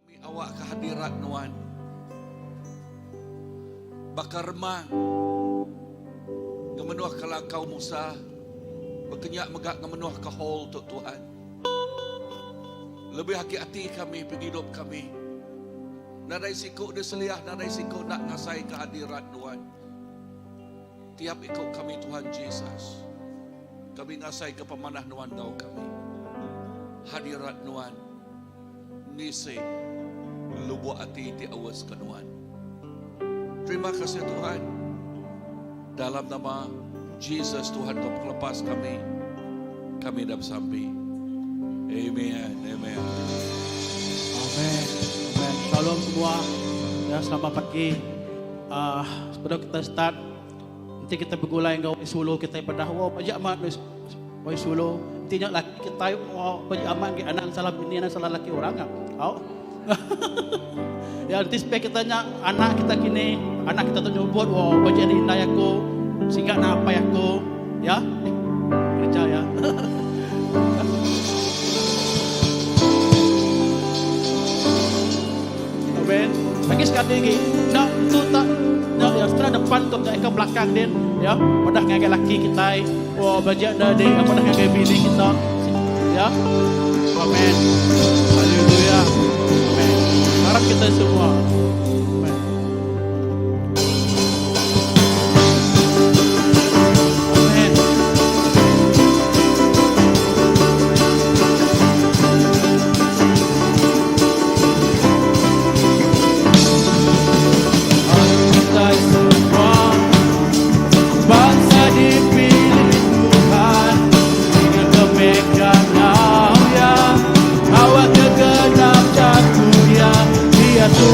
Kami awak kehadirat nuan baka remang ngemenuh ke langkau Musa bekenya mega ngemenuh ke hall tu Tuhan. Lebih agi ati kami pengidup kami nadai siku diseliah nadai siku enda ngasai kehadirat nuan. Tiap iku kami Tuhan Jesus, kami ngasaika pemanah Nuan enggau kami. Hadirat Nuan ngisi lubuk ati ti aus ke Nuan. Terima kasih Tuhan. Dalam nama Jesus Tuhan kau pengelepas kami, kami dah besampi. Amen. Amen. Amen. Amen. Shalom semua. Ya, selamat pagi. Uh, sebelum kita start, nanti kita begulai enggau solo kita pada wah pajak amat oi solo. Nanti nya laki kita wah pajak amat ke anak salah bini anak salah laki orang ah. Oh. ya nanti supaya kita nya anak kita kini anak kita tu nyebut wah pajak ni indai aku sehingga nak apa aku ya kerja ya. Amen. Lagi sekali lagi. Nak tu tak nak ya setelah depan tu tak ke belakang din ya. Pedah ngagai laki kita. Oh bajak dah di apa dah ngagai bini kita. Ya. Amen. Haleluya. Amen. Harap kita semua. Amen. Amen. Kita semua bangsa dipilih Tuhan dengan kemegahan ya awak kegenap jaku ya dia tu.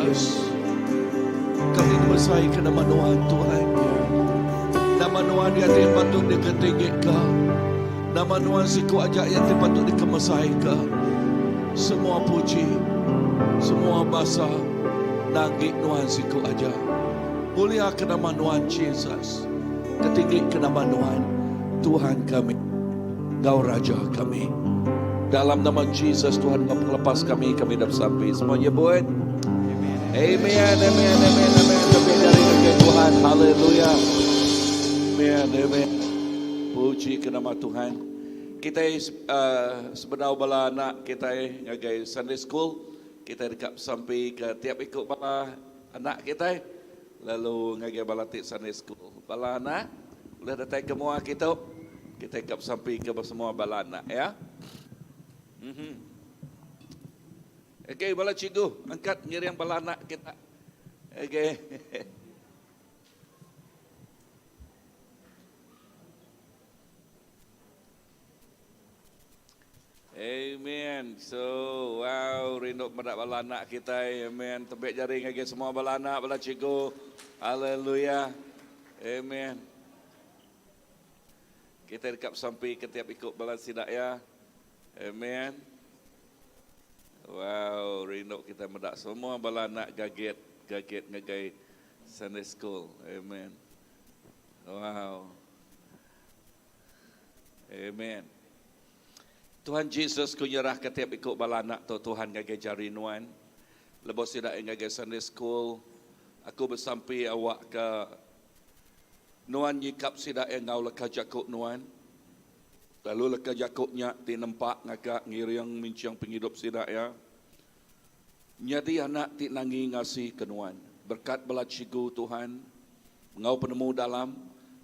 Jesus. Kami ngemesai ke nama Nuan Tuhan. Nama Nuan iya ti patut diketinggika. Nama Nuan siku aja iya ti patut dikemesaika. Semua puji, semua basa nanggi Nuan siku aja. Mulia ke nama Nuan Jesus. Ketinggika nama Nuan Tuhan kami enggau Raja kami. Dalam nama Jesus Tuhan enggau pengelepas kami, kami dah besampi. Semua nyebut. Amen. Amen. Amen. Amen. Lebih dari ngagai Tuhan. Haleluya. Amen. Amen. Puji ke nama Tuhan. Kita uh, sebedau bala anak kita ngagai Sunday School, kita dekat besampi ke tiap ikut bala anak kita lalu ngagai bala ti Sunday School. Bala anak ulih datai ke mua kitu, kitai ka besampi ke semua bala anak ya. Mhm. Okey bala cikgu angkat ngiring bala anak kita. Okey. Amen. So, wow, rindu meda bala anak kitai. Amen. Tebik jari ngagai semua bala anak, bala cikgu. Haleluya. Amen. Kita dekat besampi ke tiap ikut bala sida ya. Amen. Wow, rindu kita meda semua bala anak gaget, gaget ngagai Sunday school. Amen. Wow. Amen. Tuhan Jesus ku nyerah ke tiap iku bala anak tu Tuhan ngagai jari nuan. Lebuh sida iya ngagai Sunday school, aku besampi awak ke nuan nyikap sida iya enggau leka jaku nuan. Lalu leka jaku nya ti nempa ngaga ngiring minching pengidup sida iya. Nyadi anak ti nangi ngasi ke nuan. Berkat bala cikgu Tuhan enggau penemu dalam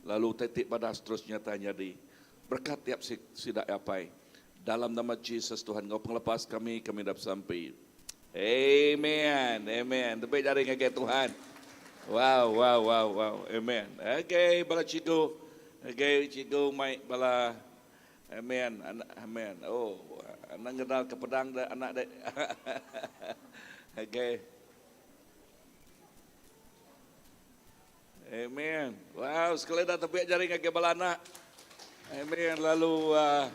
lalu utai ti badas terus nyata nyadi. Berkat tiap sida Apai. Dalam nama Jesus Tuhan enggau pengelepas kami, kami enda besampi. Amen. Amen. Tebik jari ngagai Tuhan. Wow, wow, wow, wow. Amen. Okay, bala cikgu. Okay, cikgu mai bala Amen. Anak amen. Oh, anak ngedal ke pedang dah anak dek. okay. Amen. Wow, sekali dah tepik jari ngagai bala anak. Amen. Lalu uh,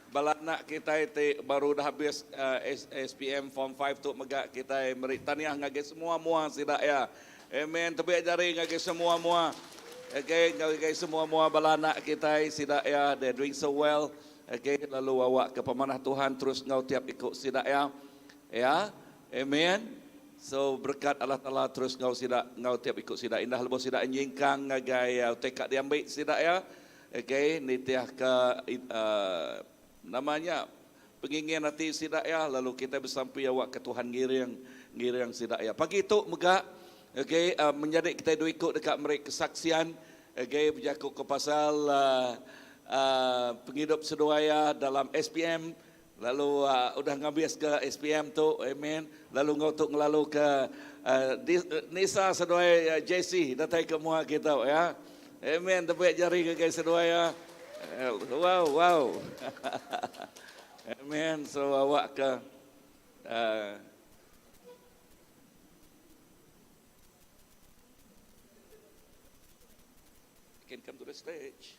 bala anak kita ti baru dah habis uh, SPM Form 5 tu mega kita meri tahniah ngagai semua mua sida ya. Amen. Tepik jari ngagai semua mua. Okay, ngagai semua mua bala anak kita sida ya. They're doing so well. Okay, lalu awak ke pemanah Tuhan terus ngau tiap ikut sida ya. Ya. Amen. So berekat Allah Taala terus enggau sida enggau tiap iku sida indah lebuh sida nyingkang ngagai utai ka diambi sida iya okay nitihka uhh nama nya pengingin ati sida iya lalu kitai besampi awakka Tuhan ngiring ngiring sida iya. Pagi tu mega okay menyadi kitai dua iku deka meri kesaksian okay bejaku ke pasal uhh pengidup seduai iya dalam SPM Lalu udah ngabis ke SPM tu, amen. Lalu enggau tu ngelalu ke Nisa seduai Jesse datai ke mua kita ya. Amen. Tepik jari ngagai seduai ya. Wow, wow. Amen. So awak ke uh, can come to the stage.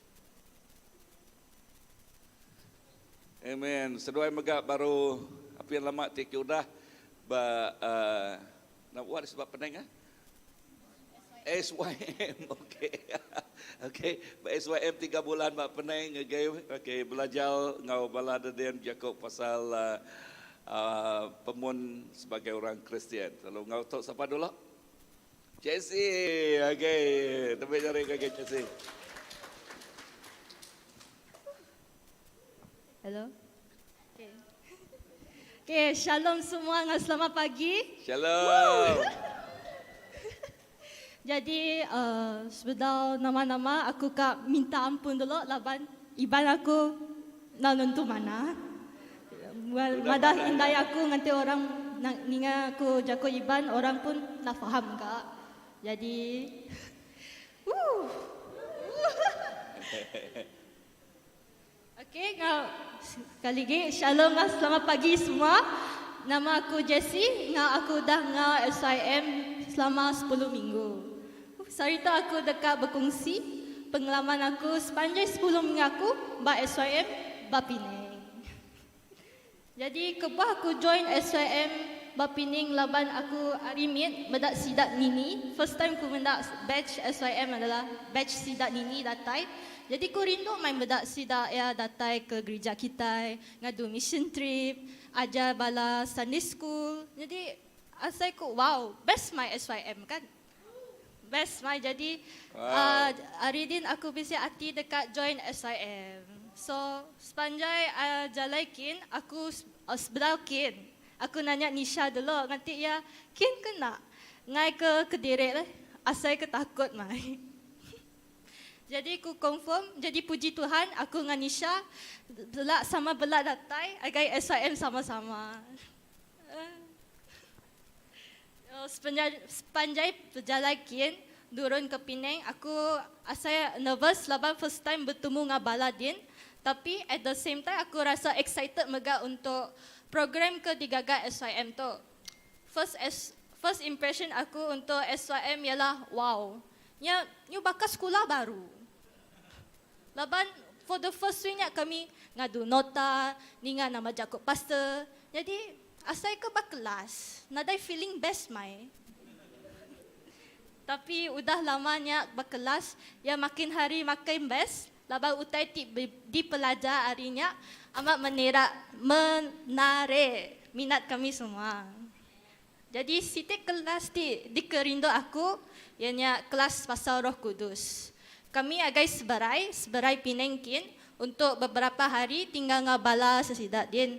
Amen. Seduai mega baru apin lama ti ke udah ba uh, what is ba Penang ah? SYM. Okey. Okey, ba SYM 3 bulan ba Penang okey. Okey, belajar enggau bala deden jaku pasal uh, uh, pemun sebagai orang Kristian. Lalu enggau tu sapa dulu? Jesse. Okey, tebik jari ngagai Jesse. Hello. Okay. Okay, shalom semua dengan selamat pagi. Shalom. Jadi uh, sebedau nama-nama aku ka minta ampun dulu laban iban aku enda nentu manah. Madah indai aku nganti orang ninga aku jaku iban orang pun enda faham ka. Jadi Woo. Okey, ngau sekali lagi shalom lah, selamat pagi semua. Nama aku Jessie enggau aku udah enggau SIM selama sepuluh minggu. Sehari tu aku deka bekungsi pengalaman aku sepanjai sepuluh minggu aku ba SIM ba Penang. Jadi kebuah aku join SYM ba Pining laban aku ari mit meda sida Nini, first time ku meda batch SYM adalah batch sida Nini datai. Jadi ku rindu mai meda sida iya datai ke gerija kitai, ngadu mission trip, ajar bala Sunday school. Jadi asai ku wow best mai SYM kan. Best mai jadi uh, ari din aku bisi ati deka join SIM. So sepanjai uh, jalai kin aku uh, sebedau kin aku nanya Nisha dulu nganti iya kin ke enda ngai ke kediri leh asai ke takut mai. Jadi ku confirm jadi puji Tuhan aku ngan Nisha bela sama bela datai agai SIM sama-sama. Sepanjai pejalai kin nurun ke Penang aku asai nervous laban first time betemu enggau bala din tapi at the same time aku rasa excited mega untuk program ke digaga SYM tu. First first impression aku untuk SYM ialah wow nya nyu baka sekula baru. Laban for the first week nya kami ngadu nota, ninga nama jaku pastor. Nyadi asai ke ba kelas, nadai feeling best mai. Tapi udah lama nya ba kelas, ya makin hari makin best laban utai ti dipelajar ari nya amat menira menarik minat kami semua. Jadi siti kelas ti dikerindu aku iya nya kelas pasal Roh Kudus. Kami agai seberai, seberai Penang kin untuk beberapa hari tinggal enggau bala sesida din,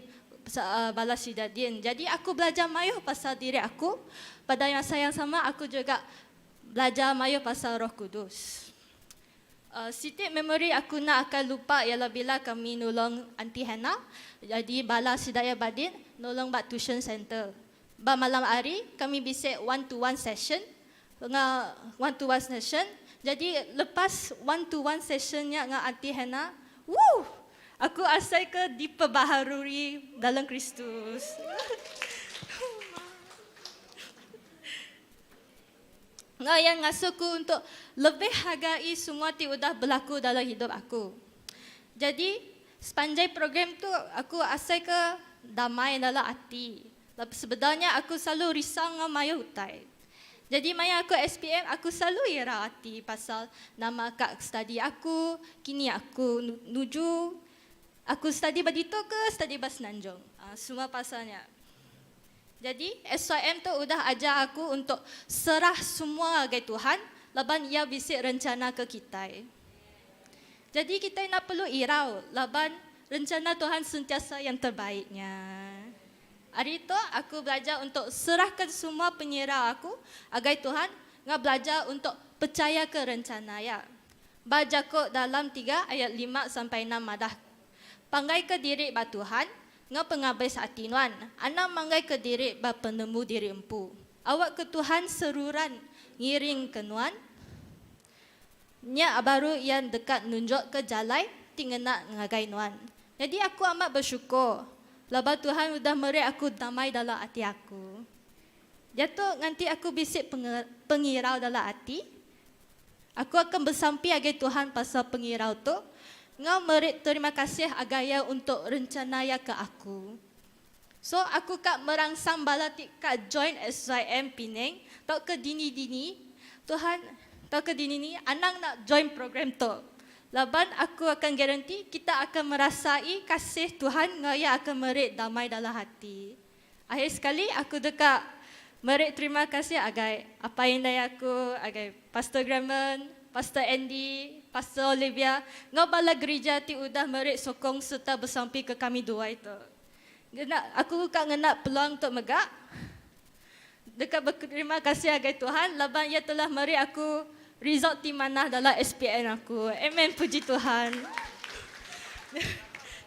bala sida din. Jadi aku belajar mayuh pasal diri aku, pada masa yang sama aku juga belajar mayuh pasal Roh Kudus. Siti memori aku enda akan lupa ialah bila kami nulung Aunty Hannah jadi bala sida iya badin nulung ba tuition center. Ba malam hari kami bisi one to one session enggau one to one session jadi lepas one to one session nya enggau Aunty Hannah woo aku asai ke diperbaharui dalam Kristus. Enggau iya ngasuh ku untuk lebih hargai semua ti udah belaku dalam hidup aku. Jadi, sepanjai program tu aku asai ke damai dalam ati. Laban sebedau nya aku selalu risau enggau mayuh utai. Jadi maya aku SPM aku selalu irau ati pasal nama ka study aku, kini aku nuju aku study ba ditu ke study ba Semenanjung. Semua pasal nya. Jadi, SYM tu udah ajar aku untuk serah semua ngagai Tuhan laban Iya bisi rencana ke kitai. Jadi kitai enda perlu irau laban rencana Tuhan sentiasa yang terbaik nya. Ari tu aku belajar untuk serahkan semua pengirau aku agai Tuhan enggau belajar untuk pechayaka rencana Iya. Ba jaku dalam tiga ayat lima sampai enam madah Panggaika diri ba Tuhan enggau pengabis ati nuan. Anang manggaika diri ba penemu diri empu. Awakka Tuhan seruran ngiringka nuan. Nya baru Iya deka nunjukka jalai ti ngena ngagai nuan. Nyadi aku amat besyukur laban Tuhan udah meri aku damai dalam ati aku. Diatu nganti aku bisi pengirau dalam ati, Aku akan besampi agai Tuhan pasal pengirau tu, enggau meri terima kasih agai Iya untuk rencana Iya ke aku. So aku ka merangsang bala ti ka join SYM Penang tauka dini-dini, Tuhan tauka dini-ni anang enda join program tu. Laban aku akan guarantee kita akan merasai kasih Tuhan enggau Iya akan meri damai dalam hati. Akhir sekali aku deka meri terima kasih agai apai indai aku, agai Pastor Graman, Pastor Andy, Pastor Olivia enggau bala gerija ti udah meri sokong sereta besampi ke kami duai tu. Ngena aku ka ngena peluang tu mega deka beterima kasih agai Tuhan laban iya telah meri aku result ti manah dalam SPM aku. Amen puji Tuhan.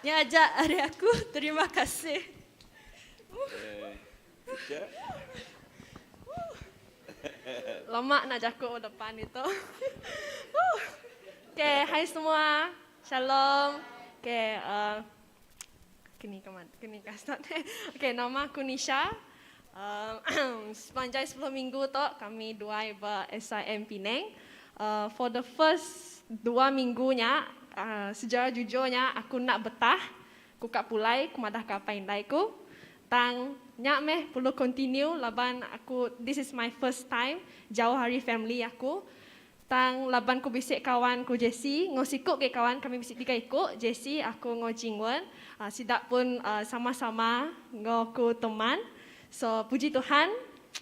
Nya aja ari aku terima kasih. Lama nak jaku depan itu. Okay, hai semua. Shalom. Okay, uh, Kini ke kini ka start. Okay, nama aku Nisha. Um, sepanjang 10 minggu tu kami duai ba SIM Penang. For the first 2 minggunya, secara jujurnya aku nak betah. Ku kak pulai, ku madah ke apa indai ku. Tang nyak meh perlu continue laban aku this is my first time jauh ari family aku. Tang laban ku bisik kawan ku Jesse, ngau sikuk ke kawan kami bisik tiga ikut, Jesse, aku ngau Jingwen. Sidak pun sama-sama ngau ku teman. So puji Tuhan,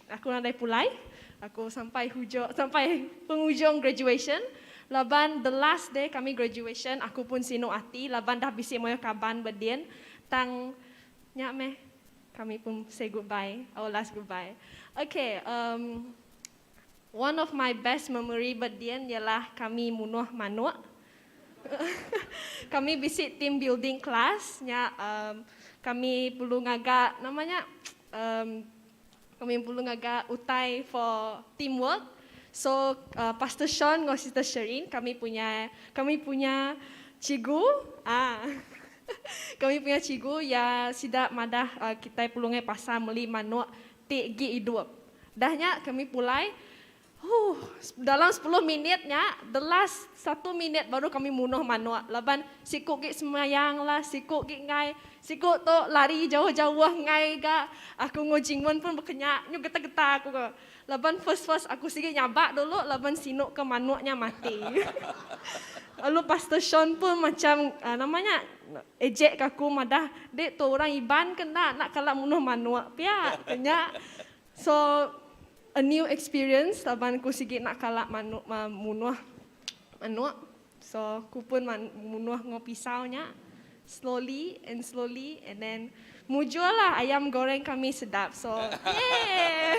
aku nadai pulai. Aku sampai hujung sampai penghujung graduation. Laban the last day kami graduation, aku pun sinu ati laban dah bisik moyo kaban bedien. Tang nyak meh kami pun say goodbye, our last goodbye. Okay, one of my best memory bedian ialah kami munuh manuk. Kami visit team building class nya, kami perlu ngagak namanya, kami perlu ngagak utai for teamwork. So Pastor Sean dengan Sister Sherin kami punya cikgu ah kami punya cikgu ya sidak madah kita perlu ngai pasar meli manuk ti gi hidup. Dahnya kami pulai. Huh, dalam 10 minitnya, the last 1 minit baru kami munuh manuk. Laban sikuk gi semayang lah, sikuk gi ngai, sikuk tu lari jauh-jauh ngai ga. Aku ngojingwen pun berkenyak, nyu getar-getar aku ke. Laban first first aku sikit nyabak dulu, laban sinuk ke manuknya mati. Lalu Pastor Sean pun macam namanya ejek ke aku madah, dek tu orang Iban kena nak kalak munuh manuk. Pia, kena. So a new experience laban ku sikit nak kalak manuk munuh manuk. So ku pun munuh ngo pisaunya slowly and slowly and then mujur lah ayam goreng kami sedap. So yeah.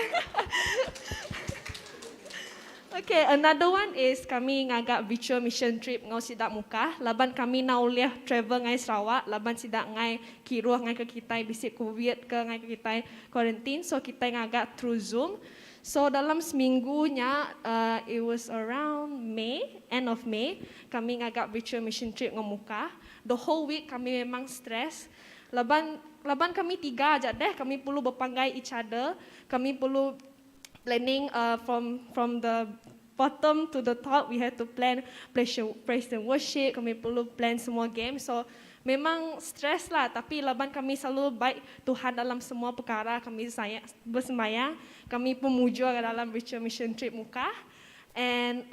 Okay, another one is kami ngagak virtual mission trip ngau sidak muka. Laban kami na ulih travel ngai Sarawak, laban sidak ngai kiruh ngai ke kita bisik COVID ke ngai ke kita quarantine. So kita ngagak through Zoom. So dalam seminggunya, it was around May, end of May, kami ngagak virtual mission trip ngau muka. The whole week kami memang stress. Laban laban kami tiga aja deh, kami perlu berpanggai each other. Kami perlu planning from the bottom to the top. We had to plan praise, praise and worship. Kami perlu plan semua game. So memang stress lah. Tapi laban kami selalu baik Tuhan dalam semua perkara. Kami sayang, bersemayang. Kami pun mujur dalam virtual mission trip muka. And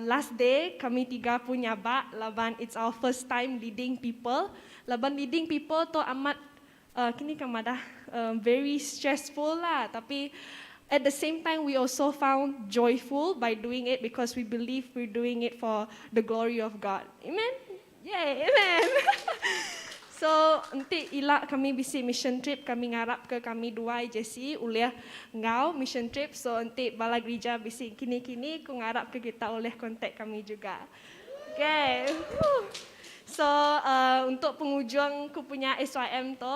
last day kami tiga pun nyabak laban it's our first time leading people. Laban leading people tu amat kini kan madah very stressful lah. Tapi at the same time, we also found joyful by doing it because we believe we're doing it for the glory of God. Amen? Yay, amen. So, nanti ilak kami bisi mission trip, kami ngarap ke kami dua Jesse ulih ngau mission trip. So, nanti bala gereja bisi kini-kini, ku ngarap ke kita oleh kontak kami juga. Okay. So, untuk penghujung ku punya SYM tu,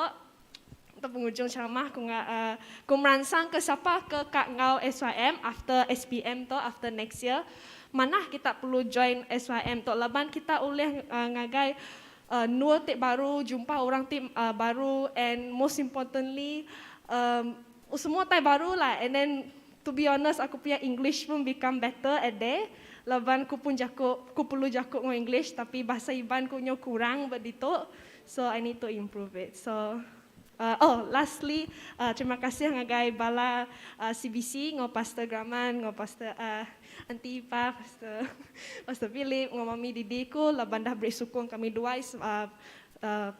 untuk penghujung ceramah aku ku merangsang ke siapa ke kak ngau SYM after SPM tu, after next year, mana kita perlu join SYM tu laban kita boleh ngagai nur tip baru, jumpa orang tip baru and most importantly semua type baru lah. And then to be honest, aku punya English pun become better at there laban ku pun jakuk ku perlu jakuk ngau English, tapi bahasa Iban ku nyo kurang begitu, so I need to improve it. So oh, lastly, terima kasih ngagai bala CBC, ngau Pastor Graman, ngau Pastor Auntie Ipa, Pastor Pastor Philip, ngau Mami Didi ku, laban dah beri sukung kami dua,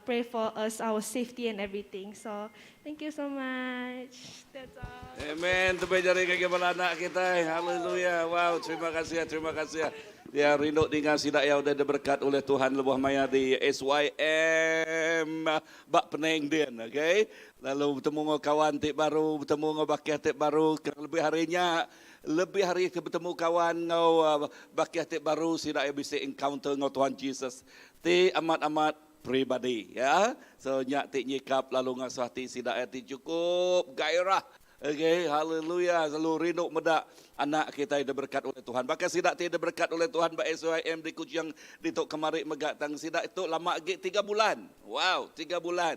pray for us, our safety and everything. So, thank you so much. That's all. Amen. Tepuk jari kaki bala anak kita. Haleluya. Wow, terima kasih ya, terima kasih ya. Ya rindu dengan sidak yang udah diberkat oleh Tuhan lebuh maya di SYM Bak Peneng din, okay? Lalu bertemu dengan kawan tik baru, bertemu dengan bakiah tik baru, lebih harinya lebih hari ke bertemu kawan ngau bakiah tik baru sidak yang bisa encounter ngau Tuhan Jesus. Ti amat-amat pribadi ya. So nyak tik nyikap lalu ngasuh hati sidak ti cukup gairah. Okay, haleluya. Selalu rindu medak anak kita yang diberkat oleh Tuhan. Bahkan sidak tidak diberkat oleh Tuhan ba SYM di Kuching di tok kemari megak tang sidak itu lama lagi 3 bulan. Wow, 3 bulan.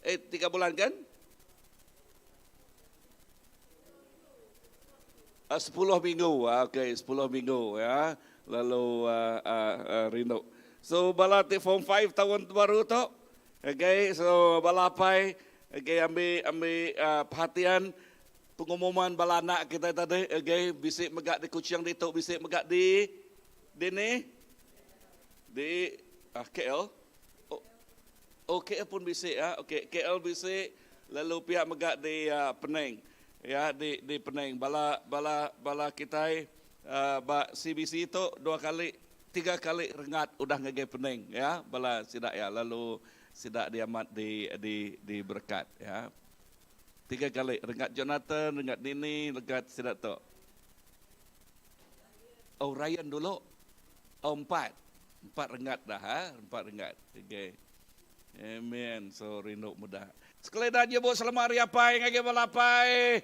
Eh, tiga bulan kan? 10 minggu. Ah, okey, 10 minggu ya. Lalu uh, uh, uh, rindu. So bala ti form 5 tahun baru tu. Okey, so bala apai okey ambil ambil uh, perhatian pengumuman bala anak kita tadi okey bisi mega di Kuching ditu bisi mega di di ni di uh, KL. Oh, oh KL pun bisi ya. Okey, KL bisi lalu pihak mega di uh, Penang. Ya di di Penang bala bala bala kitai uh, ba CBC tu dua kali tiga kali rengat udah ngagai Penang ya bala sida ya lalu sida diamat di di di berkat ya. Tiga kali rengat Jonathan, rengat Nini, rengat sida tu. Oh Ryan dulu. Oh empat. Empat rengat dah ha, empat rengat. Okey. Amen. So rindu muda. Sekali dah nyebut selamat hari apai ngagai bala apai.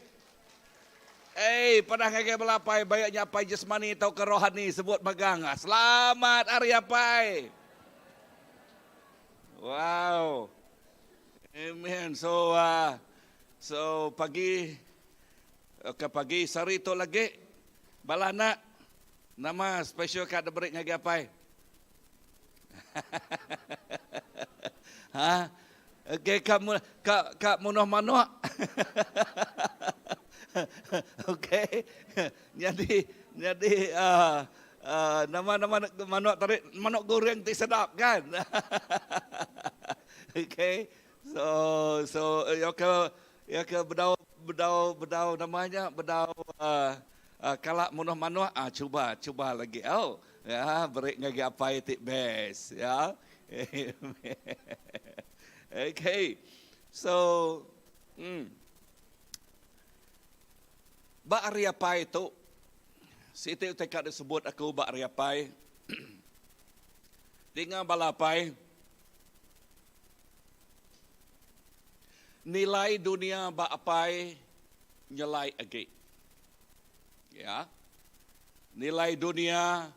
Eh, padah ngagai bala apai baik nya apai jasmani tauka rohani sebut magang. Selamat hari apai. Wow. Amen. So uh, so pagi ke pagi sehari tu lagi bala anak nama special kad diberi ngagai apai. ha? Okey, ka ka ka munuh manuk. Okey. Jadi jadi uh, uh, nama nama manuk tadi manuk goreng ti sedap kan. Okey. So so ya ke ya ke bedau bedau bedau namanya bedau uh, uh, kalak munuh manuk ah cuba cuba lagi. Oh, ya beri ngagai apai ti best ya. Okay. So, hmm. Ba hari apai tu, siti utai ka disebut aku ba hari apai. Dinga bala apai, nilai dunia ba apai nyelai agi. Ya. Nilai dunia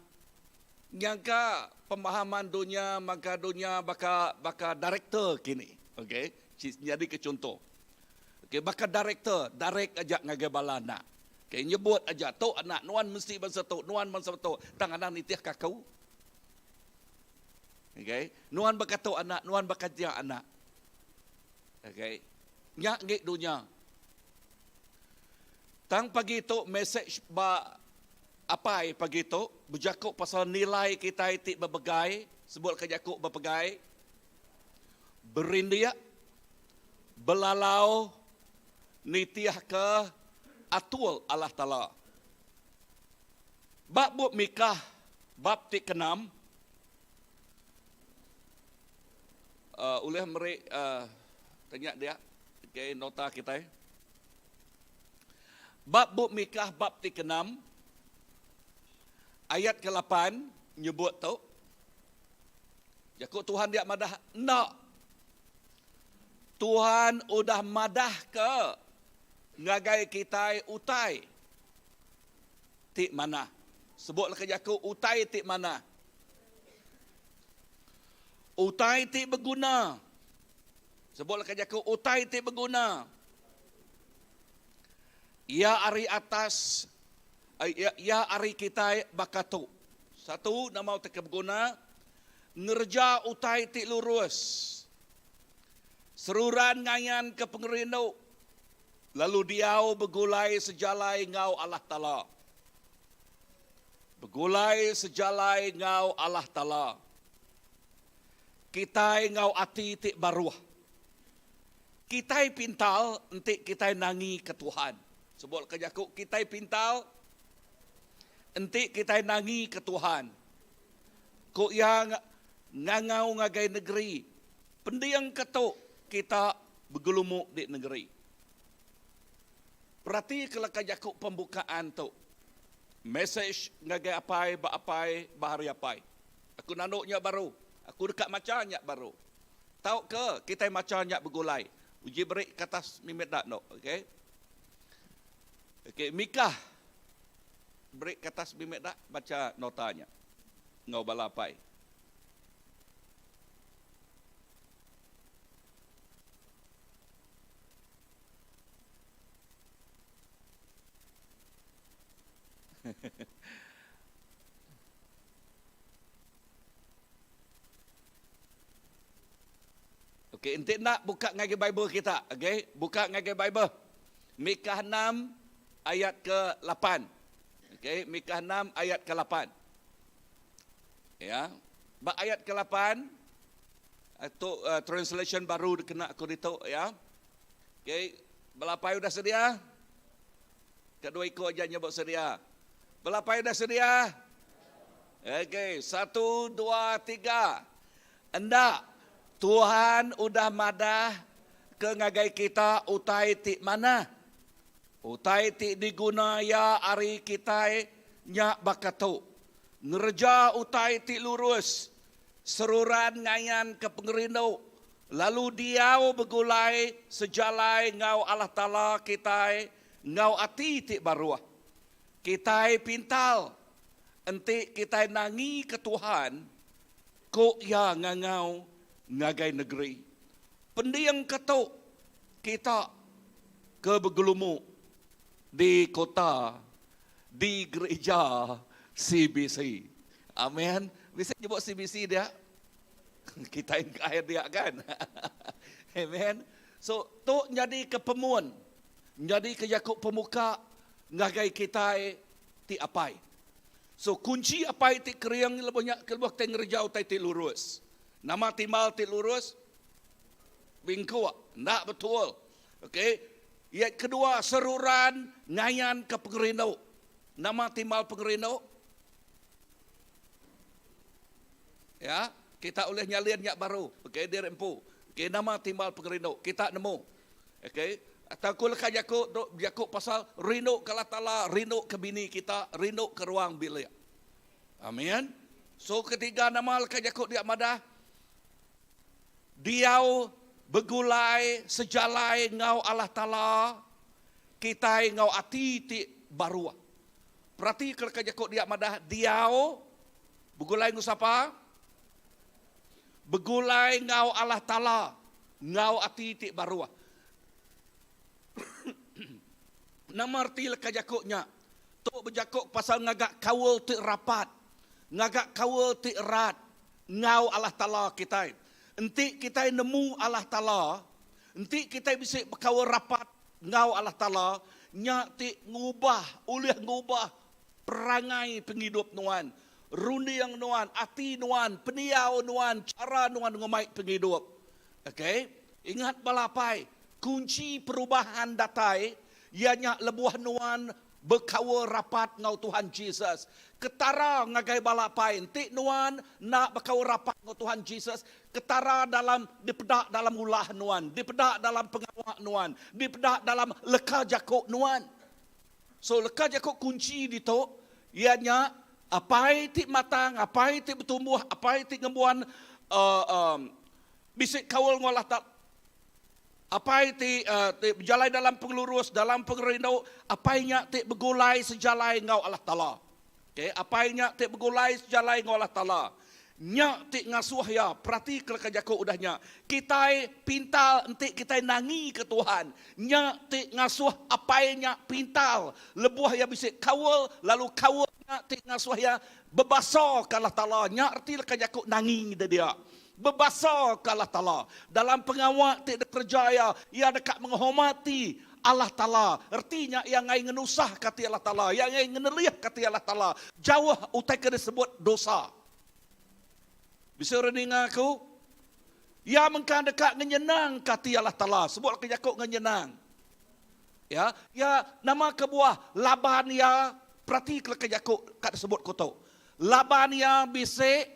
nyangka pemahaman dunya maka dunya baka baka director kini. Okey, nyadi ke chunto. Okey, baka director, direct aja ngagai bala anak. Okey, nyebut aja tu anak nuan mesti bansa tu, nuan bansa tu, tang anang nitih ka aku. Okey, nuan baka tu anak, nuan baka nya anak. Okey. Nya ngi dunya. Tang pagi tu message ba apai pagi tu bejaku pasal nilai kitai ti bebegai, sebut ka jaku bepegai, berindik, belalau nitihka atur Allah Taala. Ba bup Mikah bab ti keenam uh, ulih meri uh, tanya dia okay, nota kitai. Bab bup Mikah bab ti keenam ayat ke-8 nyebut tu Jaku Tuhan dia madah enda. Tuhan udah madah ke ngagai kitai utai ti manah. Sebutlah ke jaku utai ti manah. Utai ti beguna. Sebutlah ke jaku utai ti beguna. Iya ari atas, iya ari kitai baka tu. Satu, nama utai ke beguna, ngereja utai ti lurus. Seruran ngayanka pengerindu, lalu diau begulai sejalai enggau Allah Taala. Begulai sejalai enggau Allah Taala. Kitai enggau ati ti baruh. Kitai pintal enti kitai nangi ke Tuhan. Sebut ke jaku kitai pintal enti kitai nangi ke Tuhan. Ku iya ngangau ngagai negeri, Pending ke tu kita begelumu di negeri. Perati ke leka jaku pembukaan tu. Mesej ngagai apai ba apai ba hari apai. Aku nandu nya baru. Aku deka macha nya baru. Tauka kitai macha nya begulai. Uji beri ke atas mimit da endo. Okey. Okey, Mikah beri ke atas mimit da bacha nota nya enggau bala apai. Okey, enti enda buka ngagai Bible kita, okey? Buka ngagai Bible. Mikah 6 ayat ke-8. Okey, Mikah 6 ayat ke-8. Ya. Ba ayat ke-8 tu uh, translation baru dikena aku ditu ya. Okey, belapai udah sedia? Kedua iku aja nyebut sedia. Belapai udah sedia? Okey, satu, dua, tiga. Enda, Tuhan udah madah ke ngagai kita utai ti manah. Utai ti diguna Iya ari kitai nya baka tu, ngereja utai ti lurus, seruran ngayanka pengerindu, lalu diau begulai sejalai enggau Allah Taala kitai enggau ati ti baruh. Kitai pintal enti kitai nangika Tuhan, Ku iya ngangau ngagai negeri, Pending ke tu kita ke begelumu di kota di gerija CBC. Amen. Bisi nyebut CBC dia? Kita engkai dia kan? Amen. So tu nyadi ke pemun, nyadi ke jaku pemuka ngagai kitai ti apai. So kunchi apai ti kering lebuh nya lebuh kitai ngereja utai ti lurus. Nama timbal ti lurus? Bingkuk. Enda betul. Okey. Iya kedua seruran ngayanka pengerindu. Nama timbal pengerindu? Ya, kita ulih nyalin nya baru. Okey, diri empu. Okey, nama timbal pengerindu? Kita nemu. Okey. Atau ku leka jaku tu bejaku pasal rindu ke Allah Taala, rindu ke bini kita, rindu ke ruang bilik. Amin. So ketiga nama leka jaku dia madah diau begulai sejalai enggau Allah Taala kitai enggau ati ti baruh. Perati ke leka jaku dia madah diau begulai enggau sapa? Begulai enggau Allah Taala enggau ati ti baruh. Nama reti leka jaku nya? Tu bejaku pasal ngaga kaul ti rapat, ngaga kaul ti erat enggau Allah Taala kitai. Enti kitai nemu Allah Taala, enti kitai bisi bekaul rapat enggau Allah Taala, nya ti ngubah, ulih ngubah perangai pengidup nuan, runding nuan, ati nuan, pendiau nuan, chara nuan ngumbai pengidup. Ok, ingat bala apai, kunchi perubahan datai iya nya lebuh nuan bekaul rapat enggau Tuhan Jesus. Ketara ngagai bala apai enti nuan enda bekaul rapat enggau Tuhan Jesus, ketara dalam dipeda dalam ulah nuan, dipeda dalam pengawa nuan, dipeda dalam leka jaku nuan. So leka jaku kunchi ditu iya nya apai ti matang, apai ti betumbuh, apai ti ngembuan uhh bisi kaul enggau Allah Taala, apai ti ti bejalai dalam pengelurus, dalam pengerindu, apai nya ti begulai sejalai enggau Allah Taala. Okay, apai nya ti begulai sejalai enggau Allah Taala. Nya ti ngasuh iya peratika leka jaku udah nya. Kitai pintar enti kitai nangika Tuhan. Nya ti ngasuh apai nya pintar lebuh iya bisi kaul lalu kaul nya ti ngasuh iya bebasaka Allah Taala. Nya reti leka jaku nangi de dia. Bebasaka Allah Taala. Dalam pengawa ti dikereja iya, iya deka menghormati Allah Taala. Reti nya iya enggai ngenusahka ati Allah Taala, iya enggai ngenelihka ati Allah Taala jauh utai ke disebut dosa. Bisi orang ninga aku? Iya mengkang deka ngenyenangka ati Allah Taala. Sebut ke jaku ngenyenang. Ya, iya nama kebuah laban iya perati ke leka jaku ka disebut ku tu. Laban iya bisi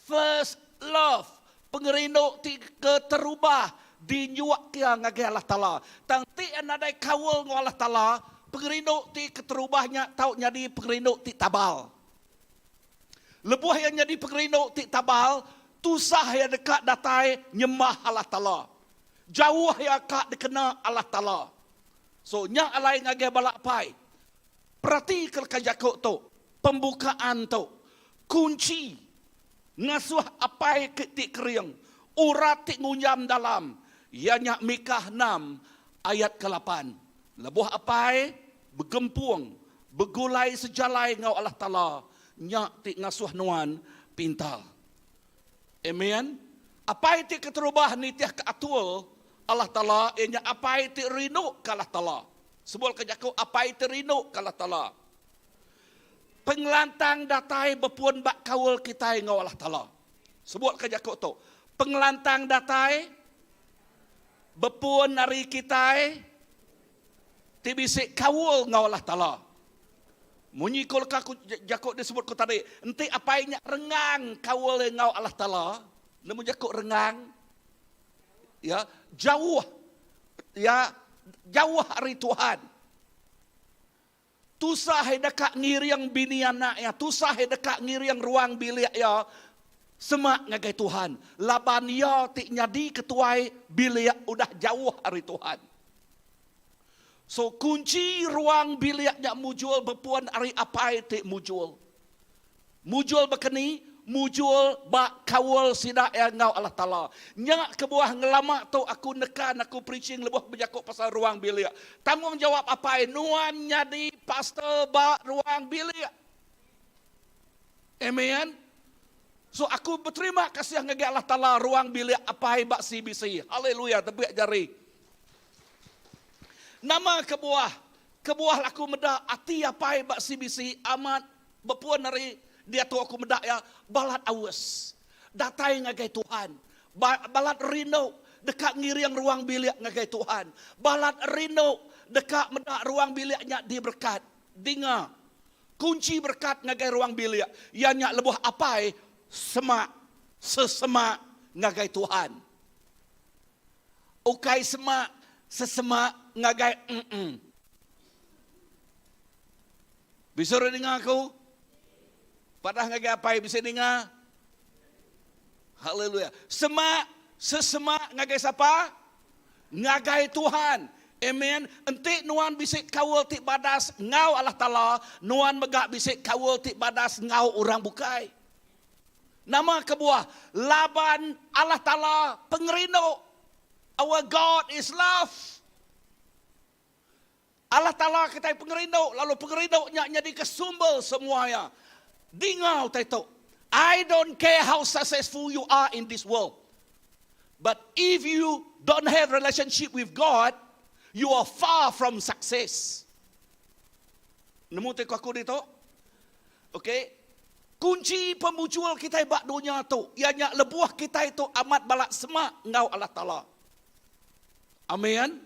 first love, pengerindu ti keterubah dinyuak iya ngagai Allah Taala. Tang ti iya nadai kaul enggau Allah Taala, pengerindu ti keterubah nya tau nyadi pengerindu ti tabal. Lebuh iya nyadi pengerindu ti tabal, tusah iya deka datai nyembah Allah Taala. Jauh iya ka dikena Allah Taala. So, nya alai ngagai bala apai, peratika leka jaku tu, pembukaan tu, kunchi ngasuh apai ke ti kering, urat ti ngunjam dalam, iya nya Mikah enam ayat kelapan. Lebuh apai begempung. Begulai sejalai enggau Allah Taala nya ti ngasuh nuan pintar. Amen. Apai ti keterubah nitihka atur Allah Taala iya nya apai ti rinduka Allah Taala. Sebulka jaku apai ti rinduka Allah Taala. Pengelantang datai bepun ba kaul kitai enggau Allah Taala. Sebulka jaku tu. Pengelantang datai bepun ari kitai ti bisi kaul enggau Allah Taala. Munyi ku leka ku jaku disebut ku tadi, enti apai nya rengang kaul iya enggau Allah Taala, nemu jaku rengang? Ya, jauh. Ya, jauh ari Tuhan. Tusah iya deka ngiring bini anak iya, tusah iya deka ngiring ruang bilik iya semak ngagai Tuhan laban iya ti nyadi ketuai bilik udah jauh ari Tuhan. So kunchi ruang bilik nya mujur bepun ari apai ti mujur. Mujur baka ni? Mujur ba kaul sida iya enggau Allah Taala. Nya kebuah ngelama tu aku nekan aku preaching lebuh bejaku pasal ruang bilik. Tanggungjawap apai nuan nyadi pastor ba ruang bilik. Amen. So aku beterima kasih ngagai Allah Taala ruang bilik apai ba CBC. Haleluya tebik jari. Nama kebuah? Kebuah aku meda ati apai ba CBC amat Bepun ari diatu aku meda iya balat aus datai ngagai Tuhan, balat rindu deka ngiring ruang bilik ngagai Tuhan, balat rindu deka meda ruang bilik nya diberekat. Dinga, kunchi berekat ngagai ruang bilik iya nya lebuh apai semak sesemak ngagai Tuhan. Ukai semak sesemak ngagai mm. Bisi orang ninga aku? Padah ngagai apai bisi ninga? Haleluya. Semak sesemak ngagai sapa? Ngagai Tuhan. Amen. Enti nuan bisi kaul ti badas enggau Allah Taala, nuan mega bisi kaul ti badas enggau orang bukai. Nama kebuah? Laban Allah Taala pengerindu. Our God is love. Allah Taala kitai pengerindu lalu pengerindu nya nyadika sumber semua iya. Dinga utai tu. I don't care how successful you are in this world. But if you don't have relationship with God, you are far from success. Nemu ti ku aku ditu? Okay. Kunci pemujur kitai ba dunya tu iya nya lebuh kitai tu amat bala semak enggau Allah Taala. Amen.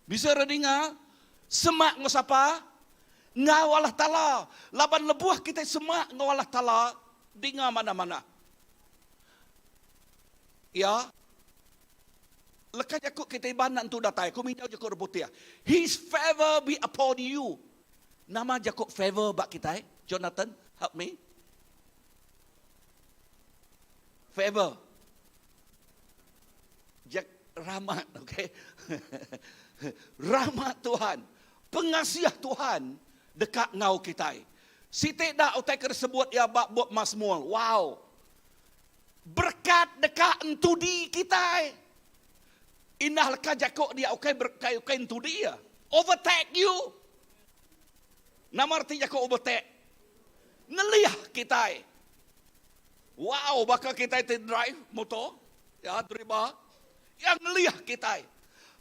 Bisa re ninga semak enggau sapa? Enggau Allah Taala. Laban lebuh kitai semak enggau Allah Taala, dinga manah-manah. Ya. Leka jaku kitai Iban enda entu datai, aku minjau jaku orang putih. His favor be upon you. Nama jaku favor ba kitai? Jonathan, help me. Favor. Jack rahmat, okay. Rahmat Tuhan, pengasih Tuhan deka enggau kitai. Siti da utai ke disebut iya ba bup Mazmur. Wow. Berkat deka entudi kitai. Indah leka jaku dia ukai berkai ukai entudi iya. Overtake you. Nama reti jaku overtake? Ngelih kitai. Wow baka kitai ti drive motor ya deriba ya ngelih kitai.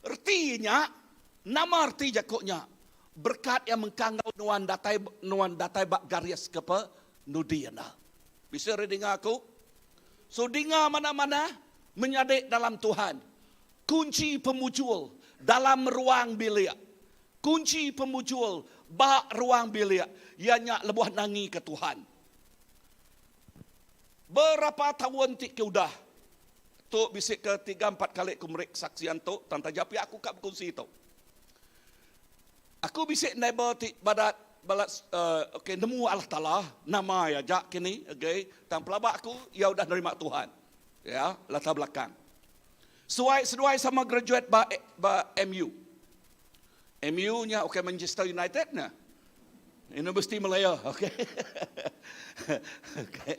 Reti nya nama reti jaku nya berkat iya mengkang enggau nuan datai nuan datai ba garis ke pe nudi enda. Bisi ari dinga aku? So dinga manah-manah menyadi dalam Tuhan. Kunchi pemujur dalam ruang bilik. Kunchi pemujur ba ruang bilik iya nya lebuh nangika Tuhan. Berapa taun ti ke udah, tu bisi ke tiga empat kali ku meri kesaksian tu tang taja pia aku ka bekunsi tu. Aku bisi neighbor ti badat balat okay nemu Allah Taala nama iya aja kini okay tang pelaba aku iya udah nerima Tuhan. Ya latar belakang. Suai seduai sama graduate ba ba MU. MU nya ukai Manchester United nya. Universiti Malaya, okey. Okey.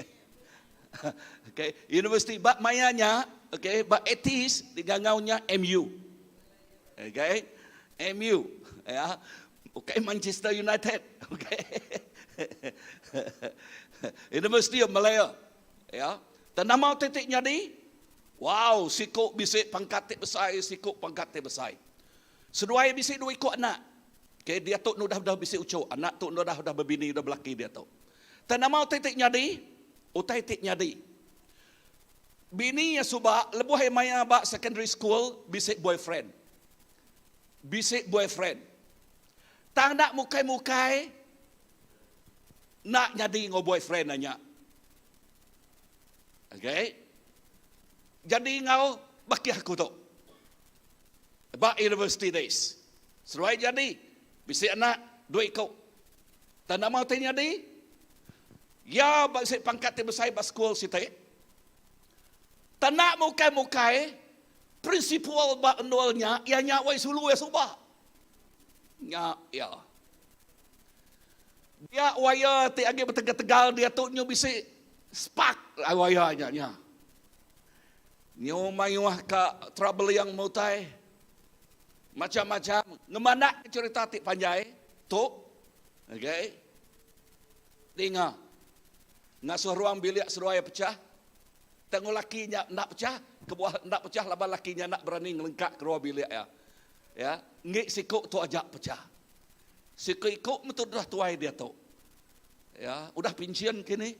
Okey, universiti ba maya nya, okey, ba 80s digangau nya MU. Okey. MU, ya. Ukai Manchester United. Okay. University of Malaya. Ya. Dan nama ti ti nyadi? Wow, siku bisi pangkat ti besai, siku pangkat ti besai. Seduai bisi dua iku anak. Okay, dia tu udah udah bisi uchu, anak tu udah udah bebini, udah belaki dia tu. Dan nama utai ti nyadi? Utai ti nyadi. Bini iya suba lebuh iya maya ba secondary school bisi boyfriend. Bisi boyfriend. Tang enda mukai-mukai enda nyadi enggau boyfriend iya nya. Okay. Jadi enggau bakih aku tu. Ba university days. Seruai jadi bisi anak dua iku. Tang nama utai nyadi? Iya bisi pangkat ti besai ba sekul siti. Tanda mukai-mukai prinsipal ba endur nya iya nya wai sulu iya suba. Nya iya. Dia waya ti agi betegal-tegal diatu nyu bisi spark waya nya nya. Nyu mayuh ka trabeling mutai macam-macam ngemandak cerita ti panjai tu. Okay. Dinga. Ngasuh ruang bilik seduai pecah. Tang laki nya enda pecah, kebuah enda pecah laban laki nya enda berani ngelengka ke ruang bilik iya. Ya, enggi siku tu aja pecah. Siku iku metu dah tuai diatu. Ya, udah pinchin kini.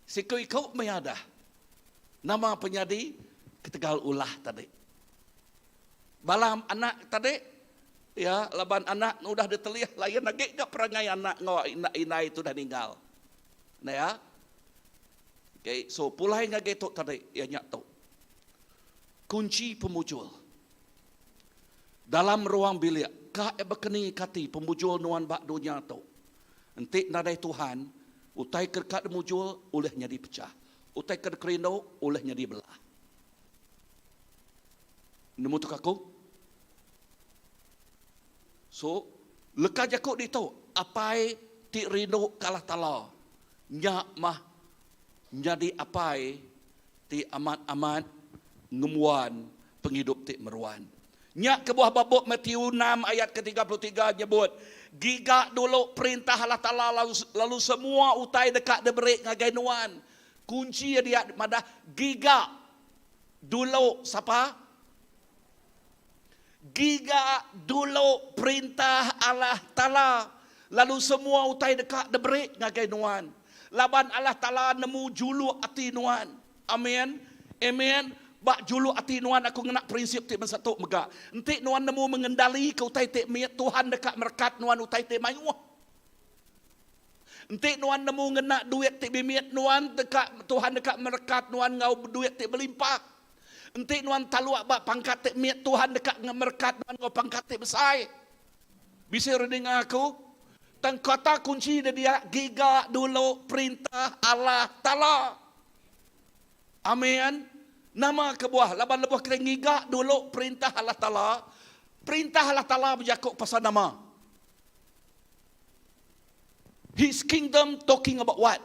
Siku iku meh dah. Nama penyadi ketegal ulah tadi. Bala anak tadi ya laban anak udah ditelih lain agi ga perangai anak enggau indai tu dah ninggal. Nah ya. Okay, so pulai ngagai tu tadi iya nya tu. Kunci pemujur. Dalam ruang bilik ka bekeni kati pemujur nuan ba dunya tu. Enti nadai Tuhan, utai ke deka dimujur ulih nyadi pecah. Utai ke dikerindu ulih nyadi belah. Nemu tu aku? So, leka jaku ditu, apai ti rindu ke Allah Taala nya mah nyadi apai ti amat-amat ngembuan pengidup ti meruan. Nya kebuah ba bup Matthew 6 ayat ke 33 nyebut, Giga dulu perintah Allah Taala lalu, lalu semua utai deka diberi ngagai nuan. Kunchi iya dia madah giga dulu sapa? Giga dulu perintah Allah Taala, lalu semua utai deka diberi ngagai nuan. Laban Allah Taala nemu juluk ati nuan. Amin. Amen. Ba juluk ati nuan aku ngena prinsip ti masa tu mega. Enti nuan nemu mengendalika utai ti mit, Tuhan deka merekat nuan utai ti mayuh. Enti nuan nemu ngena duit ti mimit, nuan deka Tuhan deka merekat nuan enggau duit ti belimpah. Enti nuan taluk ba pangkat ti mit, Tuhan deka merekat nuan enggau pangkat ti besai. Bisi orang ninga aku? Tang kata kunci dia dia giga dulu perintah Allah Taala. Amin. Nama kebuah? Laban lebuh kita ngiga dulu perintah Allah Taala, perintah Allah Taala bejaku pasal nama. His kingdom talking about what?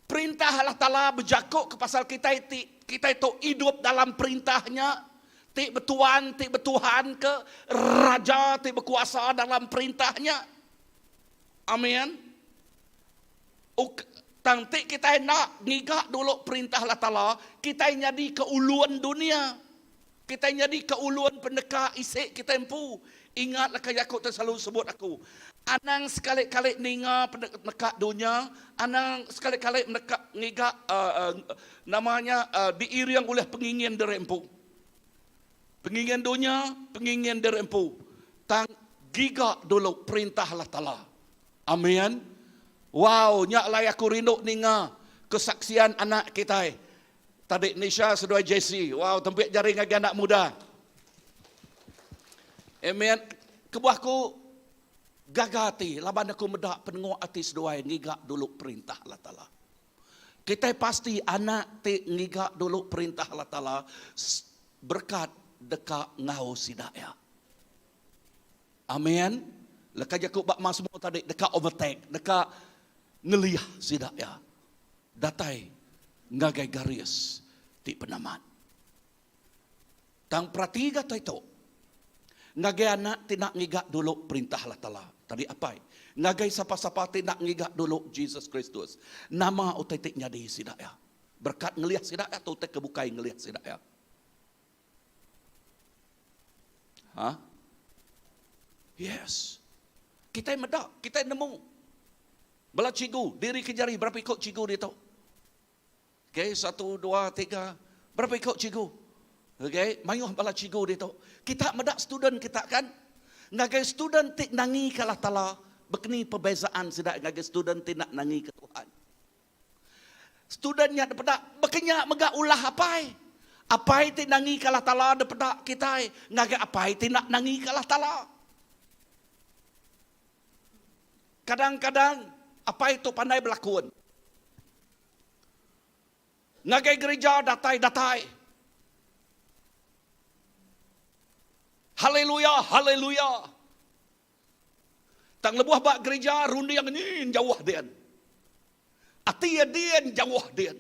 Perintah Allah Taala bejaku ke pasal kitai ti kitai tu idup dalam perintah nya, ti betuan, ti betuhan ke raja ti bekuasa dalam perintah nya. Amin. Uk, tang ti kitai enda ngiga dulu perintah Allah Taala, kitai nyadi ke ulun dunia. Kitai nyadi ke ulun peneka isi kitai empu. Ingat leka jaku ti selalu sebut aku. Anang sekali-kali ninga peneka dunya, anang sekali-kali meneka ngiga nama nya diiring ulih pengingin diri empu. Pengingin dunya, pengingin diri empu. Tang giga dulu perintah Allah Taala. Amin. Wow, nya alai aku rindu ninga kesaksian anak kitai. Tadi Nisha seduai Jesse. Wow, tempik jari ngagai anak muda. Amen. Kebuah aku gaga ati laban aku meda penengok ati seduai ngiga dulu perintah Allah Taala. Kitai pasti anak ti ngiga dulu perintah Allah Taala berkat deka enggau sida iya. Amen. Leka jaku ba Mazmur tadi deka overtake, deka ngeliah sida iya. Datai ngagai garis ti penamat. Tang perati ga tai tu. Ngagai anak ti enda ngiga dulu Perintah Allah Taala. Tadi apai. Ngagai sapa-sapa ti enda ngiga dulu Jesus Kristus. Nama utai ti nyadi sida iya? Berekat ngelih sida iya atau utai ke bukai ngelih sida iya? Ha? Yes. Kitai meda, kitai nemu. Bala cikgu, diri ke jari berapa iko cikgu ditu? Okay, satu, dua, tiga. Berapa iko cikgu? Okay, mayuh bala cikgu ditu. Kita meda student kita kan? Ngagai student ti nangi ke Allah Taala, bekeni perbezaan sida ngagai student ti enda nangi ke Tuhan. Student nya dipeda bekenya mega ulah apai. Apai ti nangi ke Allah Taala dipeda kitai ngagai apai ti enda nangi ke Allah Taala. Kadang-kadang apai tu pandai belakun. Ngagai gereja datai-datai. Haleluya, haleluya. Tang lebuh ba gereja runding nyin jauh din. Ati iya din jauh din.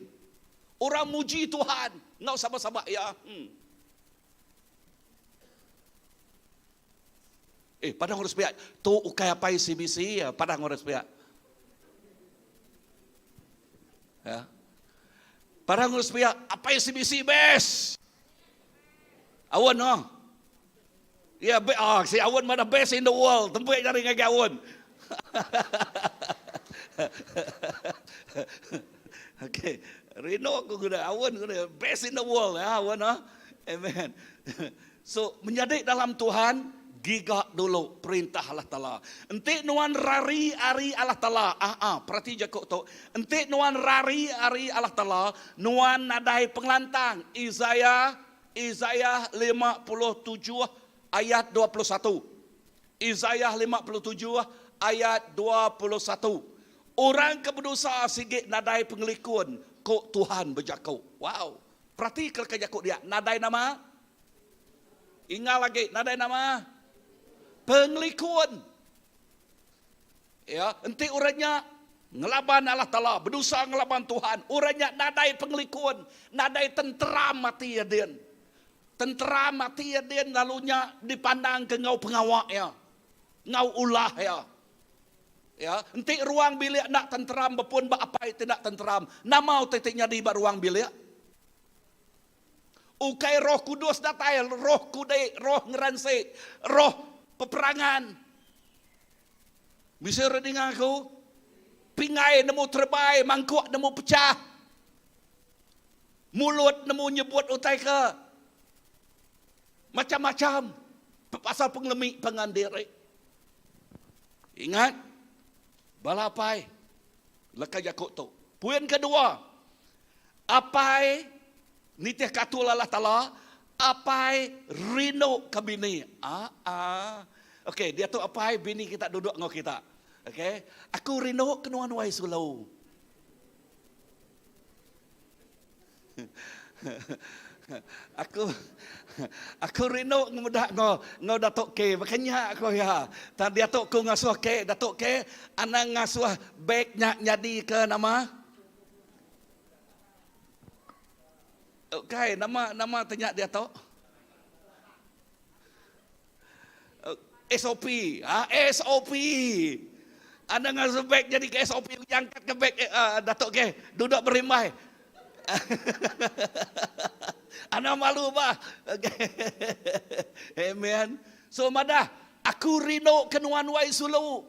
Orang muji Tuhan enggau sama-sama iya. Hmm. Eh, padang urus pihak. Tu ukai apai CBC, ya. Padang urus pihak. Ya. Padang urus pihak, apai CBC best. Awan no. Ya, be, ah, si Awan mana best in the world. Tempuik jari ngagai Awan. okay. Rindu aku guna Awan guna best in the world ya Awan ah. Amen. So, menyadi dalam Tuhan, giga dulu perintah Allah Taala. Enti nuan rari ari Allah Taala, ah ah, perati jaku tu. Enti nuan rari ari Allah Taala, nuan nadai pengelantang. Isaiah Isaiah 57 ayat 21. Isaiah 57 ayat 21. Orang ke bedosa sigi nadai pengelikun, ku Tuhan bejaku. Wow. Perati ke leka jaku dia, nadai nama? Ingal agi, nadai nama? Pengelikun. Ya, enti orang nya ngelaban Allah Taala, bedosa ngelaban Tuhan, orang nya nadai pengelikun, nadai tenteram ati iya din. Tenteram ati iya din lalu nya dipandangka enggau pengawa iya, enggau ulah iya. Ya, enti ruang bilik enda tenteram bepun ba apai ti enda tenteram, nama utai ti nyadi ba ruang bilik? Ukai Roh Kudus datai, roh kudi, roh ngeransi, roh peperangan. Bisi orang ninga aku? Pingai nemu terebai, mangkuk nemu pecah. Mulut nemu nyebut utai ke macam-macam pasal pengelemi pangan diri. Ingat, bala apai, leka jaku tu. Poin kedua, apai nitihka atur Allah Taala, apai rindu ke bini. Aa. Okey, diatu apai bini kita duduk enggau kita. Okey, aku rindu ke nuan wai sulu. Aku aku rindu ngemeda enggau enggau Datuk K. Baka nya ku iya. Tang diatu ku ngasuh K, Datuk K anang ngasuh beg nya nyadi ke nama? Ukai nama nama te nya diatu? SOP. Ha, SOP. Anang ngasuh beg jadi ke SOP angkat ke beg eh, Datuk K. Duduk berimbai. Anang malu bah. Okay. Amen. So madah, aku rindu ke nuan wai sulu.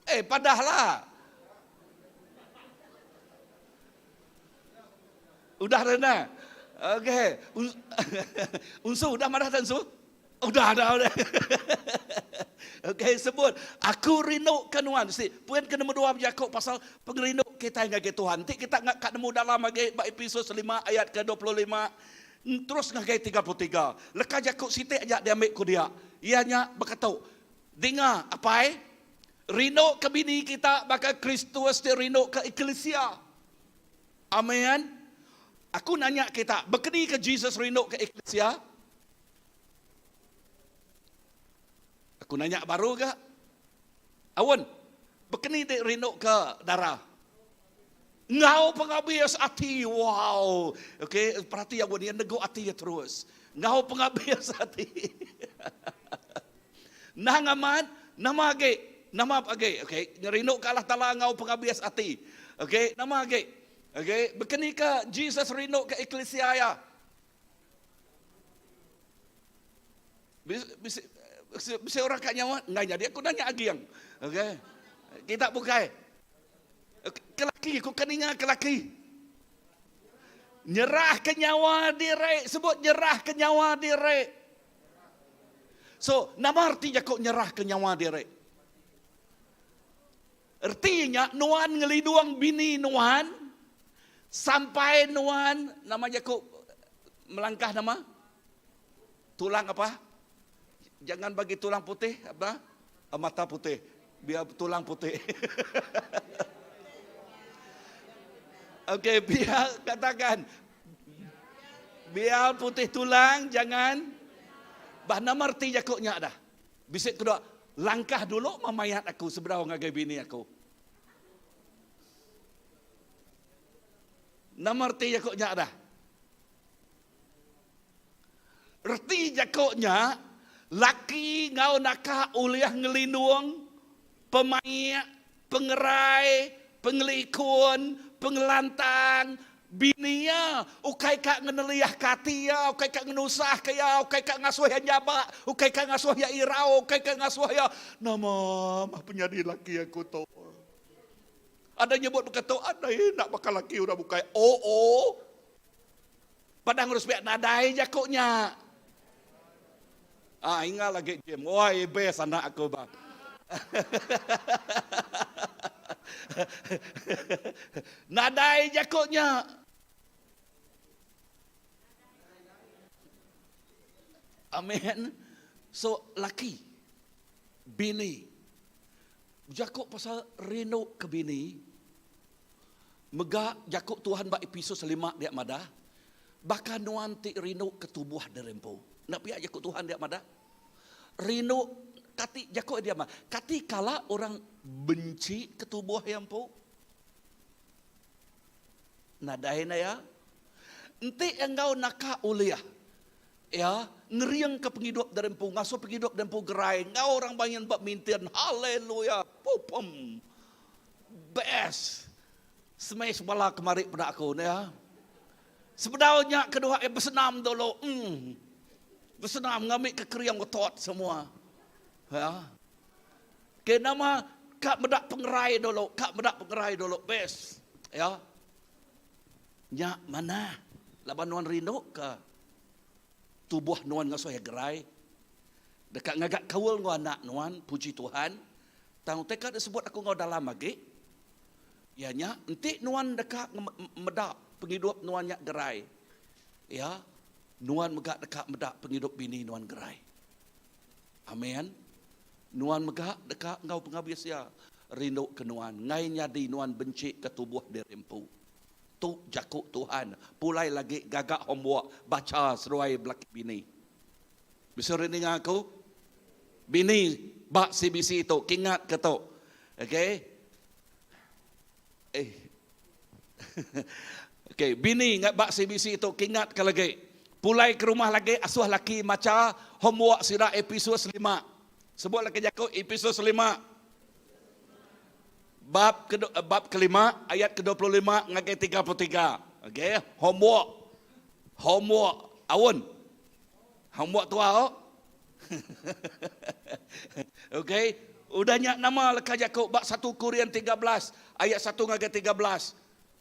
Eh, padahlah. Udah rena. Okey. Unsu udah madah tak unsu? Udah dah udah. Okey, sebut aku rindu ke nuan. Si, poin ke nombor dua bejaku pasal pengerindu kita ngagai Tuhan. Ti kita ngak ka nemu dalam agi ba Epesus 5 ayat ke 25 terus ngagai 33. Leka jaku siti aja diambil ku dia. Iya nya beketu. Dinga apai, rindu ke bini kita baka Kristus ti rindu ke eklesia. Amen. Aku nanya kita, bekeni ke Jesus rindu ke eklesia? Aku nanya baru ga. Aun, bekeni dek rindu ke dara? Enggau pengabis ati. Wow. Okey, perhati aun, iya negu ati iya terus. Enggau pengabis ati. Nang amat, nama agi? Nama agi? Okey, ngerinduka Allah Taala enggau pengabis ati. Okey, nama agi? Okey, bekenika Jesus rinduka eklisia iya. Bisi bisi orang ka nyawa enggai nyadi aku nanya agi yang. Okey. Kita bukai. Ke laki ku ke ninga ke laki. Nyerah ke nyawa diri, sebut nyerah ke nyawa diri. So, nama reti jaku nyerah ke nyawa diri? Reti nya nuan ngelindung bini nuan sampai nuan nama jaku melangkah nama? Tulang apa? Jangan bagi tulang putih apa? Mata putih. Biar tulang putih. Okey, biar katakan biar putih tulang jangan bah nama reti jaku nya dah. Bisi kedua langkah dulu memayat aku sebedau ngagai bini aku. Nama reti jaku nya dah. Reti jaku nya, laki enggau naka ulih ngelindung pemaik, pengerai, pengelikun, pengelantang bini iya, ukai ka ngeneliahka ati iya, ukai ka ngenusahka iya, ukai ka ngasuh iya nyabak, ukai ka ngasuh iya irau, ukai ka ngasuh iya nama mah penyadi laki aku tu. Ada nyebut baka tu, adai enda baka laki orang bukai. Oo. Padang urus biak nadai jaku nya. Ah ingal agi Jim. Oi best anak aku ba. nadai jaku nya. Amen. So laki bini bejaku pasal rindu ke bini Mega jaku Tuhan ba Episus lima dia madah, Baka nuan ti rindu ke tubuh diri empu. Enda pia jaku Tuhan dia madah? Rindu kati jaku dia mah, kati kala orang benci ke tubuh iya empu? Nadai enda iya. Enti enggau naka ulih iya ngeringka pengidup diri empu, ngasuh pengidup diri empu gerai enggau orang main ba mintin, haleluya, pupum. Best. Smash bala kemari peda aku ne ya. Sebedau nya kedua iya besenam dulu. Em. Besenam ngambi ke kering otot semua. Ya. Ke nama ka meda pengerai dulu, ka meda pengerai dulu best. Ya. Nya manah laban nuan rindu ke tubuh nuan ngasuh iya gerai. Deka ngaga kaul enggau anak nuan, puji Tuhan. Tang utai ka disebut aku enggau dalam agi, iya nya enti nuan deka meda pengidup nuan nya gerai, iya, nuan mega deka meda pengidup bini nuan gerai. Amen. Nuan mega deka enggau pengabis iya rindu ke nuan, enggai nyadi nuan benci ke tubuh diri empu. Tu jaku Tuhan. Pulai lagi gaga homework bacha seduai belaki bini. Bisi orang ninga aku? Bini ba CBC tu kingat ke tu. Okey. Eh. Okey, bini ba CBC tu kingat ke lagi. Pulai ke rumah lagi asuh laki macha homework sida Episus 5. Sebut laki jaku Episus 5. Bab ke bab kelima ayat ke-25 ngagai 33. Okey, homework. Homework aun. Homework tua oh. Okey, udah nya nama leka jaku ba 1 Korin 13 ayat 1 ngagai 13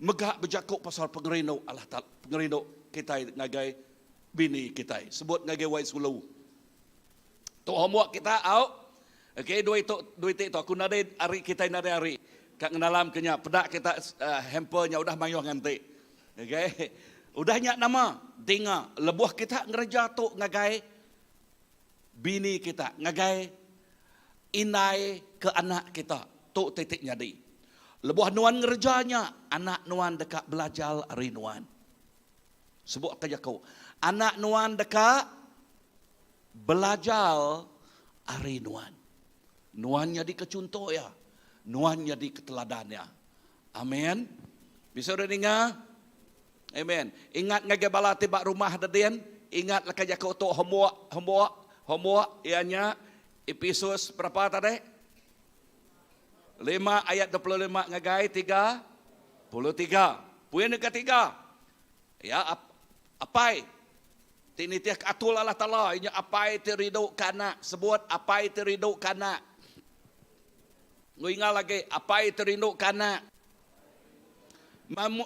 mega bejaku pasal pengerindu Allah Taala, pengerindu kitai ngagai bini kitai. Sebut ngagai wai sulu. Tu homework kita au. Okey, dua itu dua iti tu aku nadai ari kitai nadai ari ka ngenalam ke nya peda kita uh, hamper nya udah mayuh nganti. Okey. Udah nya nama? Dinga lebuh kita ngereja tu ngagai bini kita, ngagai indai ke anak kita, tu titik nyadi. Lebuh nuan ngereja nya, anak nuan deka belajar ari nuan. Sebut ke jaku, anak nuan deka belajar ari nuan. Nuan nyadi ke chunto iya. Nuan nyadi ke teladan iya. Amen. Bisi udah ninga? Amen. Ingat ngagai bala ti ba rumah dedin. Ingat leka jaku tu homework, homework, homework iya nya Epesus berapa tadi? 5 ayat 25 ngagai 33. Poin ketiga. Ya, apai ti nitih ke atur Allah Taala inya apai ti rindu ke anak. Sebut apai ti rindu ke anak. Enggau ingat lagi apai ti rindu ke anak.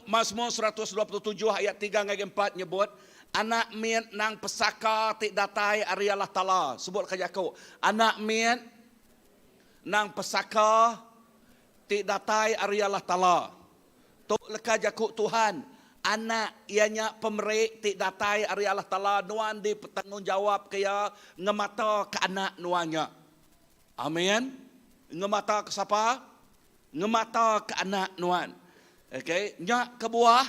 Mazmur 127 ayat 3 ngagai 4 nyebut anak mit nang pesaka ti datai ari Allah Taala. Sebut ke jaku anak mit nang pesaka ti datai ari Allah Taala. Tu leka jaku Tuhan, Anak, iya nya pemeri ti datai ari Allah Taala nuan dipetanggungjawapka Iya ngemataka anak nuan nya. Amin. Ngemataka sapa? Ngemataka anak nuan. Okey, nya kebuah,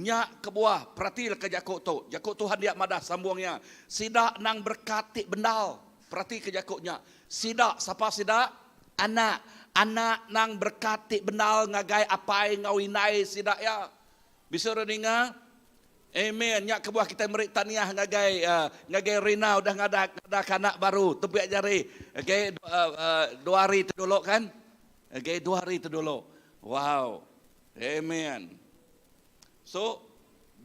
nya kebuah, perati leka jaku tu. Jaku Tuhan dia madah sambung iya, sida nang berekat ti bendar. Peratika jaku nya. Sida, sapa sida? Anak, anak nang berekat ti bendar ngagai apai enggau indai sida iya. Bisi orang ninga? Amen. Nya kebuah kitai meri tahniah ngagai ngagai Rina udah ngada ngadaka anak baru. Tepik jari. Okey, dua hari tu dulu kan? Okey, dua hari tu dulu. Wow. Amen. So,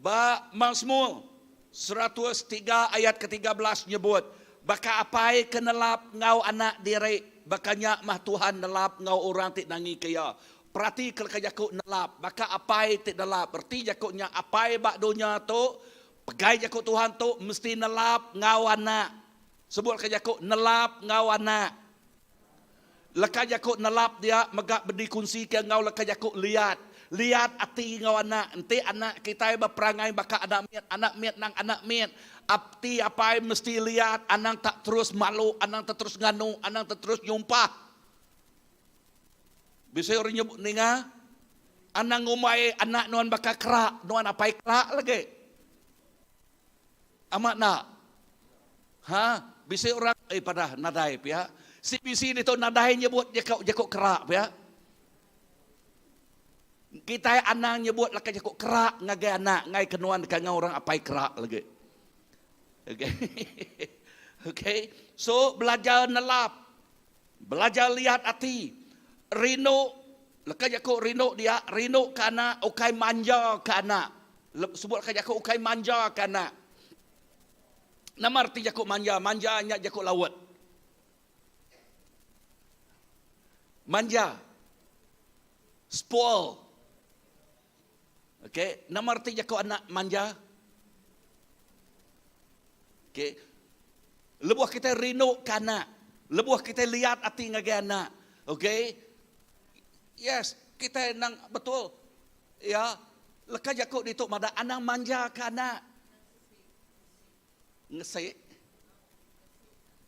ba Mazmur 103 ayat ke-13 nyebut, Baka apai ke nelap enggau anak diri, baka nya mah Tuhan nelap enggau orang ti nangika Iya. Peratika leka jaku nelap, baka apai ti nelap. Reti jaku nya, apai ba dunya tu, pegai jaku Tuhan tu, mesti nelap enggau anak. Sebut leka jaku nelap enggau anak. Leka jaku nelap dia mega bedikunsika enggau leka jaku liat. Liat ati enggau anak. Enti anak kitai beperangai baka anak mit, anak mit nang anak mit. Ati apai mesti liat, anang tak terus malu, anang tak terus nganu, anang tak terus nyumpah. Bisi orang nyebut ninga, anang ngumbai anak nuan baka kerak, nuan apai kerak lagi. Amat enda? Ha, bisi orang eh padah nadai pia. Si bisi ditu nadai nyebut jaku jaku kerak pia. Kitai anang nyebut leka jaku kerak ngagai anak ngai ke nuan deka enggau orang apai kerak lagi. Okey. Okey. So belajar nelap. Belajar liat ati. Rindu leka jaku rindu dia rindu ke anak ukai manja ke anak. Sebut leka jaku ukai manja ke anak. Nama reti jaku manja? Manja nya jaku laut. Manja. Spoil. Okey, nama reti jaku anak manja? Okey. Lebuh kita rindu ke anak, lebuh kita liat ati ngagai anak, okey. Yes, kita nang betul Ya, leka jaku ditu madah anang manja ke anak. Ngesik.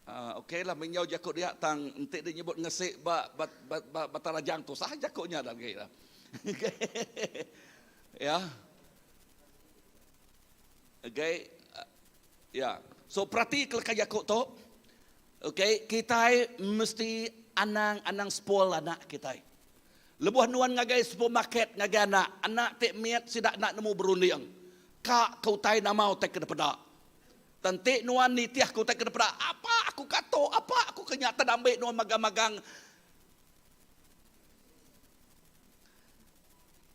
Uh, okey lah menyau jaku dia tang enti dia nyebut ngesik ba ba ba, ba Batarajang tu sah jaku nya dah lagi lah. ya. Okey. Ya. So perhati ke leka jaku tu. Okey, kitai mesti anang anang spoil anak kitai. Lebuh nuan ngagai supermarket ngagai anak, anak ti mit sida enda nemu berunding. Ka ke utai nama utai ke dipeda. Enti nuan nitih ke utai ke dipeda, apa aku ka tu, apa aku ke nya tedambi nuan magang-magang.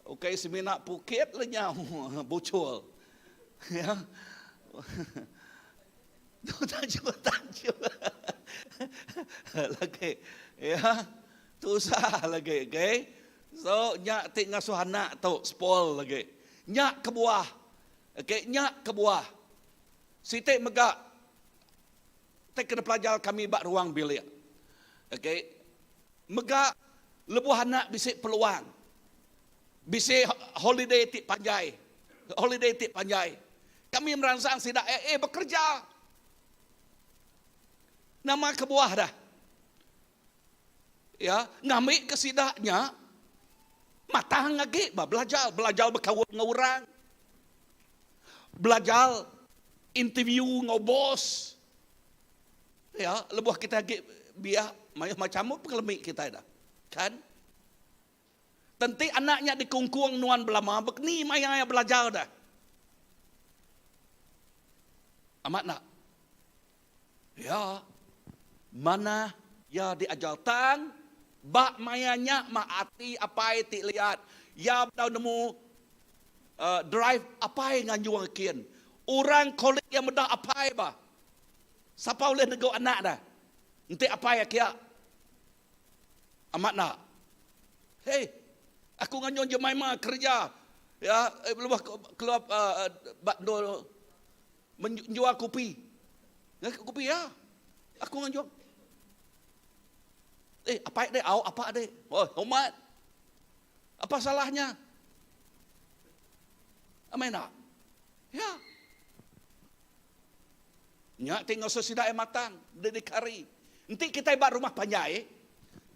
Ukai semina pukit lenyau buchul. Ya. Tanju tanju. Lagi. Ya. Tusah lagi, okay? So, nya ti ngasuh anak tu spoil lagi. Nya kebuah. Okay, nya kebuah. Siti mega ti kena pelajar kami ba ruang bilik. Okay. Mega lebuh anak bisi peluang. Bisi holiday ti panjai. Holiday ti panjai. Kami meransang sida eh, eh bekerja. Nama kebuah dah? Ya, ngambika sida nya matang agi ba belajar, belajar bekaul enggau orang. Belajar interview enggau bos. Ya, lebuh kita agi biak mayuh macham pengelemi kitai dah. Kan? Tenti anak nya dikungkung nuan belama, bekeni maya iya belajar dah. Amat enda? Ya. Manah iya diajar tang ba maya nya mah ati apai ti liat iya bedau nemu drive apai nganjung kin. Orang kolik iya meda apai bah. Sapa ulih negu anak dah enti apai iya kia. Amat enda? Hei, aku nganjung Jemima kereja ya lebuh keluar ba endur menjual kopi. Ngagai kopi ya. Aku nganjung. Eh, apai dek, au apa dek. Oh, hormat. Apa salahnya? Amai nak? Ya. Nya ti ngasuh sida iya matang, dedikari. Enti kitai ba rumah panjai,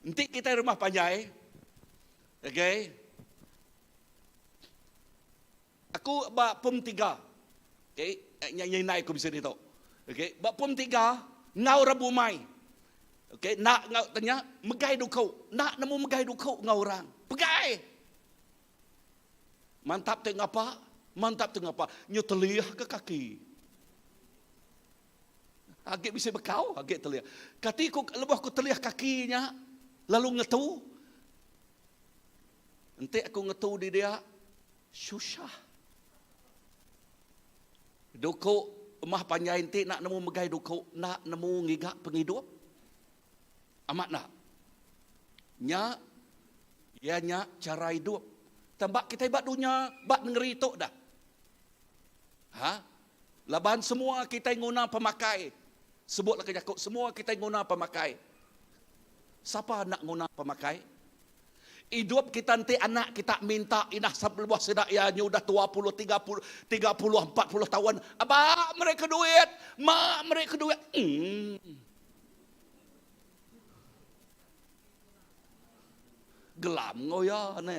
enti kitai rumah panjai, okay, Aku ba pom tiga. Okay, nya nya indai aku bisi ditu. Okay, ba pom tiga enggau orang bumai. Okay, enda enggau tanya megai duku, enda nemu megai duku enggau orang. Pegai. Mantap ti ngapa? Mantap ti ngapa? Nyu telih ke kaki. Agi bisi bekau, agi telih. Kati ku lebuh ku telih kaki nya lalu ngetu. Enti aku ngetu di dia, susah. Duku emah panjai enti enda nemu megai duku, enda nemu ngiga pengidup. Amat enda? Nya iya nya chara idup. Tang ba kitai ba dunya, ba nengeri tu dah. Ha? Laban semua kitai nguna pemakai. Sebutlah ke jaku, semua kitai nguna pemakai. Sapa enda nguna pemakai? Idup kita enti anak kita minta indah lebuh sida iya nyu udah 20, 30, 30, 40 taun, aba meri ke duit, ma meri ke duit. Hmm. Gelam enggau iya ne.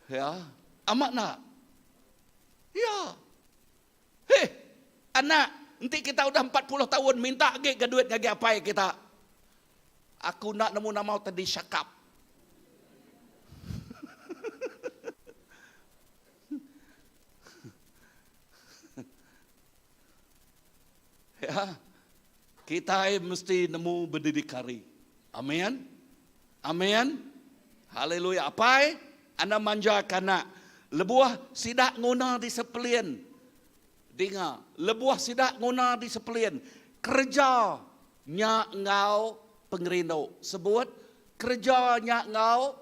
Ya, amat nak. Ya. Heh, anak, enti kita udah 40 taun minta agi ke duit ngagai apai kita. Aku enda nemu nama utai disyakap. Ya. Kitai mesti nemu berdidikari. Amin. Amin. Haleluya. Apai, anda manja ke anak. Lebuh sida nguna disiplin. Dinga, lebuh sida nguna disiplin, kereja nya enggau pengerindu. Sebut, kereja nya enggau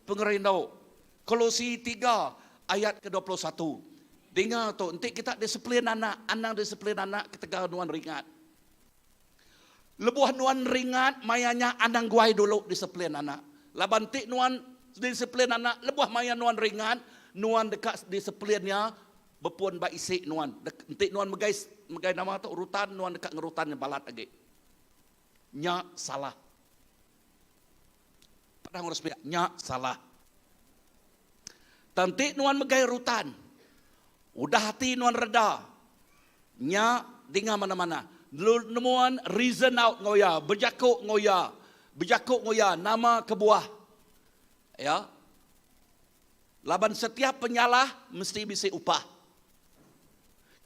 pengerindu. Kolosi tiga ayat ke 21. Dinga tu, enti kita disiplin anak, anang disiplin anak ketegal nuan ringat. Lebuh nuan ringat maya nya anang guai dulu disiplin anak. Laban enti nuan disiplin anak lebuh maya nuan ringat, nuan deka disiplin iya bepun ba isi nuan. Enti nuan megai megai nama tu rutan nuan deka ngerutan nya balat agi. Nya salah. Padang orang sepiak, nya salah. Tang enti nuan megai rutan, udah ati nuan reda, nya dinga mana-mana. Lalu nemuan reason out enggau iya, bejaku enggau iya, bejaku enggau iya nama kebuah. Ya. Laban setiap penyalah mesti bisi upah.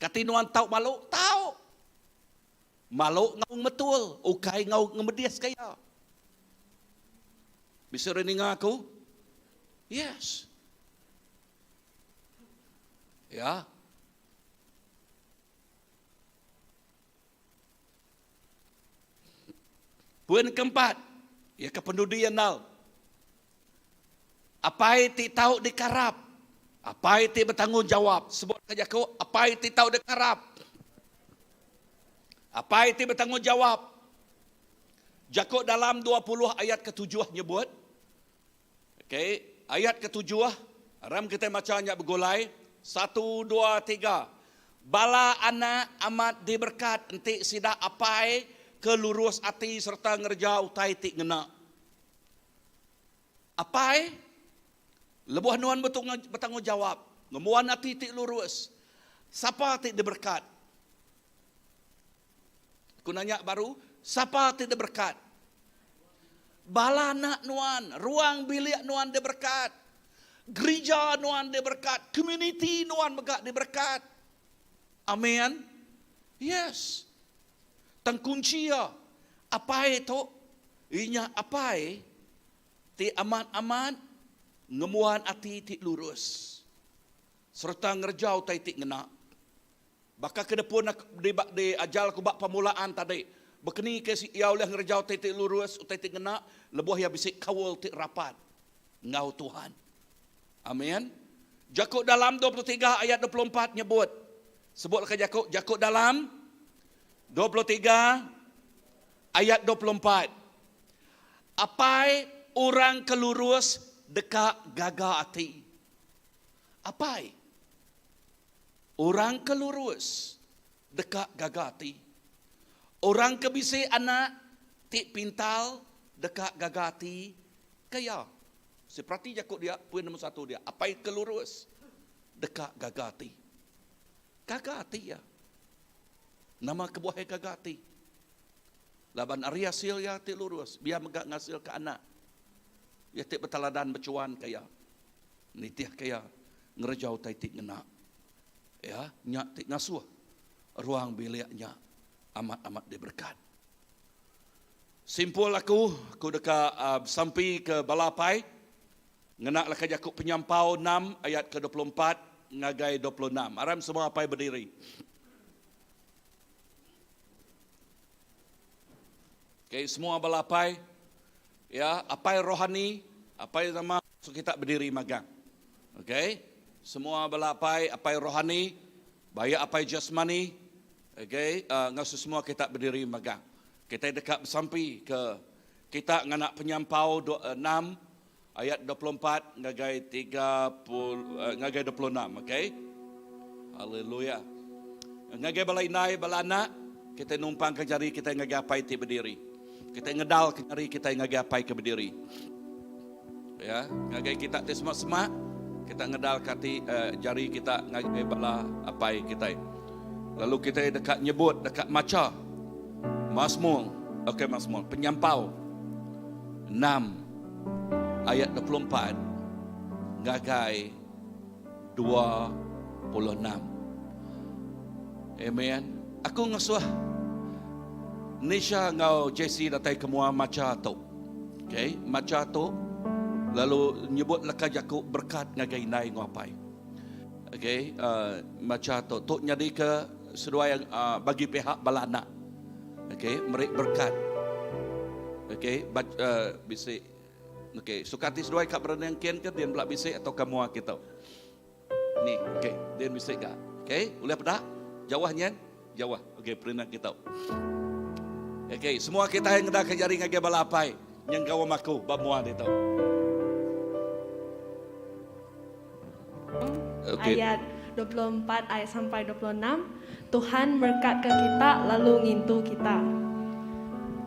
Kati nuan tau malu? Tau. Malu enggau ngemetul, ukai enggau ngemediska iya. Bisi orang ninga aku? Yes. Ya. Poin keempat, iya ke penudi andal. Apai ti tau dikarap, apai ti betanggungjawab. Sebut ke jaku, apai ti tau dikarap. Apai ti betanggungjawab. Jaku dalam 20 ayat ketujuh nyebut, okay, ayat ketujuh, aram kita macha nya begulai, satu, dua, tiga. Bala anak amat diberkat enti sida apai ke lurus ati sereta ngereja utai ti ngena. Apai, lebuh nuan betanggungjawap, ngembuan ati ti lurus, sapa ti diberekat? Aku nanya baru, sapa ti diberekat? Bala anak nuan, ruang bilik nuan diberekat. Gerija nuan diberekat, komuniti nuan mega diberekat. Amen. Yes. Tang kunchi iya, apai tu, iya nya apai ti amat-amat ngembuan ati ti lurus sereta ngereja utai ti ngena. Baka ke depun aku di di ajar aku ba pemulaan tadi, bekeni ke iya ulih ngereja utai ti lurus, utai ti ngena lebuh iya bisi kaul ti rapat enggau Tuhan. Amin. Jaku dalam 23 ayat 24 nyebut, sebut leka jaku, jaku dalam 23 ayat 24. Apai orang ke lurus deka gaga ati. Apai orang ke lurus deka gaga ati. Orang ke bisi anak ti pintar deka gaga ati ke iya. Seperati jaku dia, poin nombor satu dia, apai ke lurus deka gaga ati. Gaga ati iya. Nama kebuah iya gaga ati? Laban ari asil iya ti lurus, iya mega ngasilka anak iya ti beteladan bechuanka iya. Nitihka iya ngereja utai ti ngena. Iya nya ti ngasuh ruang bilik nya amat-amat diberekat. Simpul aku, aku deka besampi ke bala apai ngena leka jaku Penyampau enam ayat ke 24 ngagai 26. Aram semua apai bediri. Okay, semua bala apai, ya, apai rohani, apai nama so kita berdiri magang. Okay, semua bala apai, apai rohani, baya apai jasmani, okay, uh, ngau semua kita berdiri magang. Kita deka besampi ke kita ngena Penyampau 6 ayat 24 ngagai 30 ngagai 26 okay. Haleluya. Ngagai bala indai bala anak kita numpang ke jari kita ngagai apai ti berdiri. Kita ngedal ke jari kita ngagai apai ke berdiri. Ya, ngagai kita ti semak-semak kita ngedal ke ati uh, jari kita ngagai bala apai kita. Lalu kita deka nyebut, deka macha Mazmur, okey Mazmur, Penyampau 6 ayat 24 ngagai 26. Amen. Aku ngasuh Nisha enggau Jesse datai ke mua macha tu. Okey, macha tu lalu nyebut leka jaku berkat ngagai indai enggau apai. Okey, uh, macha tu. Tu nyadika seduai uh, bagi pihak bala anak. Okey, meri berkat. Okey, uh, bisi. Okey, suka ati seduai ka berenang kin ke din bela bisi atau ka mua kita. Ni, okey, din bisi ga. Okey, ulih peda? Jauh nyen? Jauh. Okey, perenang kita. Okey, semua kita yang ngedaka jari ngagai bala apai nyengkaum aku ba mua ditu. Okay. Ayat 24 ayat sampai 26, Tuhan merekatka kita lalu ngintu kita.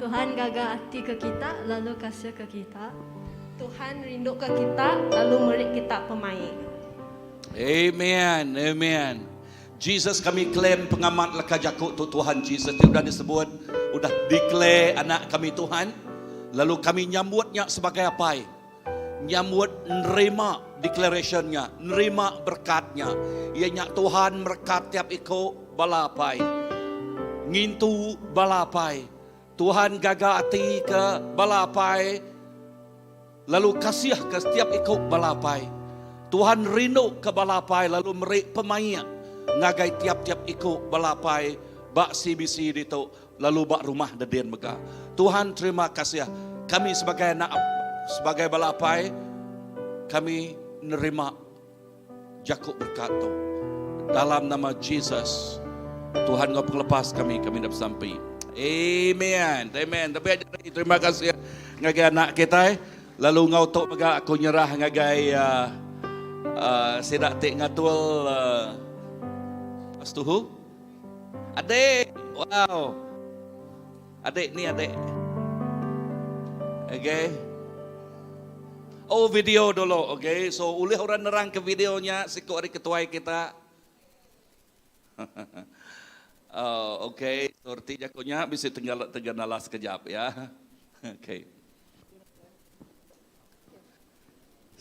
Tuhan gaga ati ke kita lalu kasih ke kita. Tuhan rinduka kita lalu meri kita pemaik. Amen. Amen. Jesus kami claim pengamat leka jaku tu Tuhan Jesus ti udah disebut, udah declare anak kami Tuhan, lalu kami nyambut nya sebagai apai. Nyambut nerima declaration nya, nerima berkat nya, iya nya Tuhan merekat tiap iku bala apai. Ngintu bala apai. Tuhan gaga ati ke bala apai lalu kasih ke setiap iku bala apai. Tuhan rindu ke bala apai lalu meri pemaik ngagai tiap-tiap iku bala apai ba CBC ditu. Lalu ba rumah dedin mega. Tuhan terima kasih kami sebagai anak sebagai bala apai kami nerima jaku berkat tu. Dalam nama Jesus Tuhan ngau pengelepas kami kami dah besampi. Amen. Amen. Tapi aja terima kasih ngagai anak kita. Lalu ngau tu mega aku nyerah ngagai uh, uh, sida ti ngatul uh, Astuhu. Adik, wow. Adik ni adik. Okay. Oh video dulu, okay. So ulih orang nerang ke videonya siku ari ketuai kita. oh, okay. So reti jakunya bisi tinggal tinggal sekejap ya. Okay.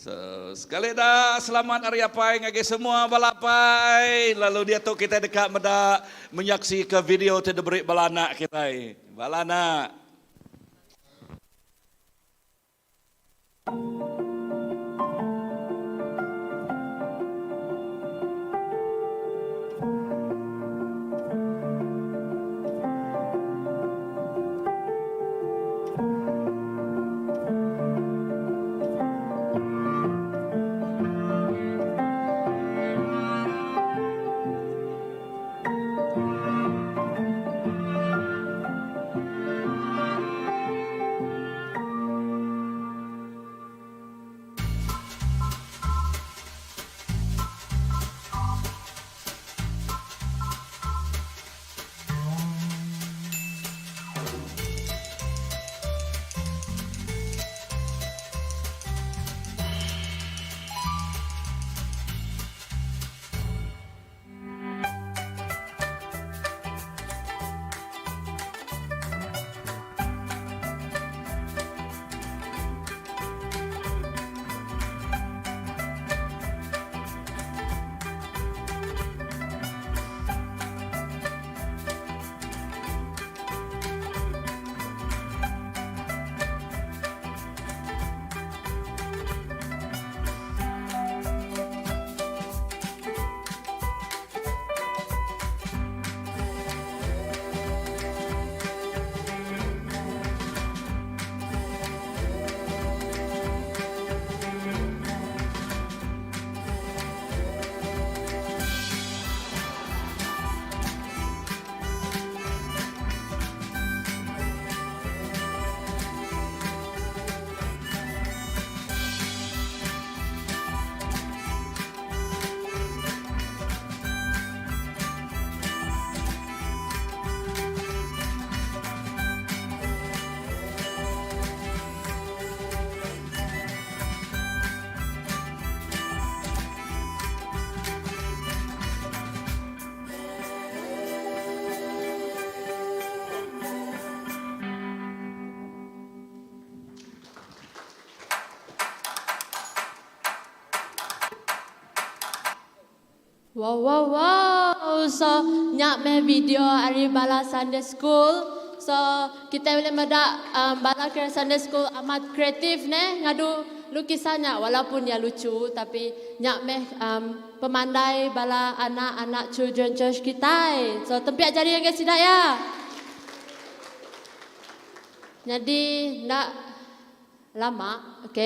So, sekali da selamat Hari Apai ngagai semua bala apai. Lalu diatu kitai deka meda menyaksika video ti diberi bala anak kitai. Bala anak. Wow wow wow so nya meh video ari bala Sunday school so kitai ulih meda um bala ke Sunday school amat kreatif neh ngadu lukisan nya walaupun iya lucu tapi nya meh um pemandai bala anak anak children church kitai so tempiak jari ngagai sida iya. Nyadi enda lama ok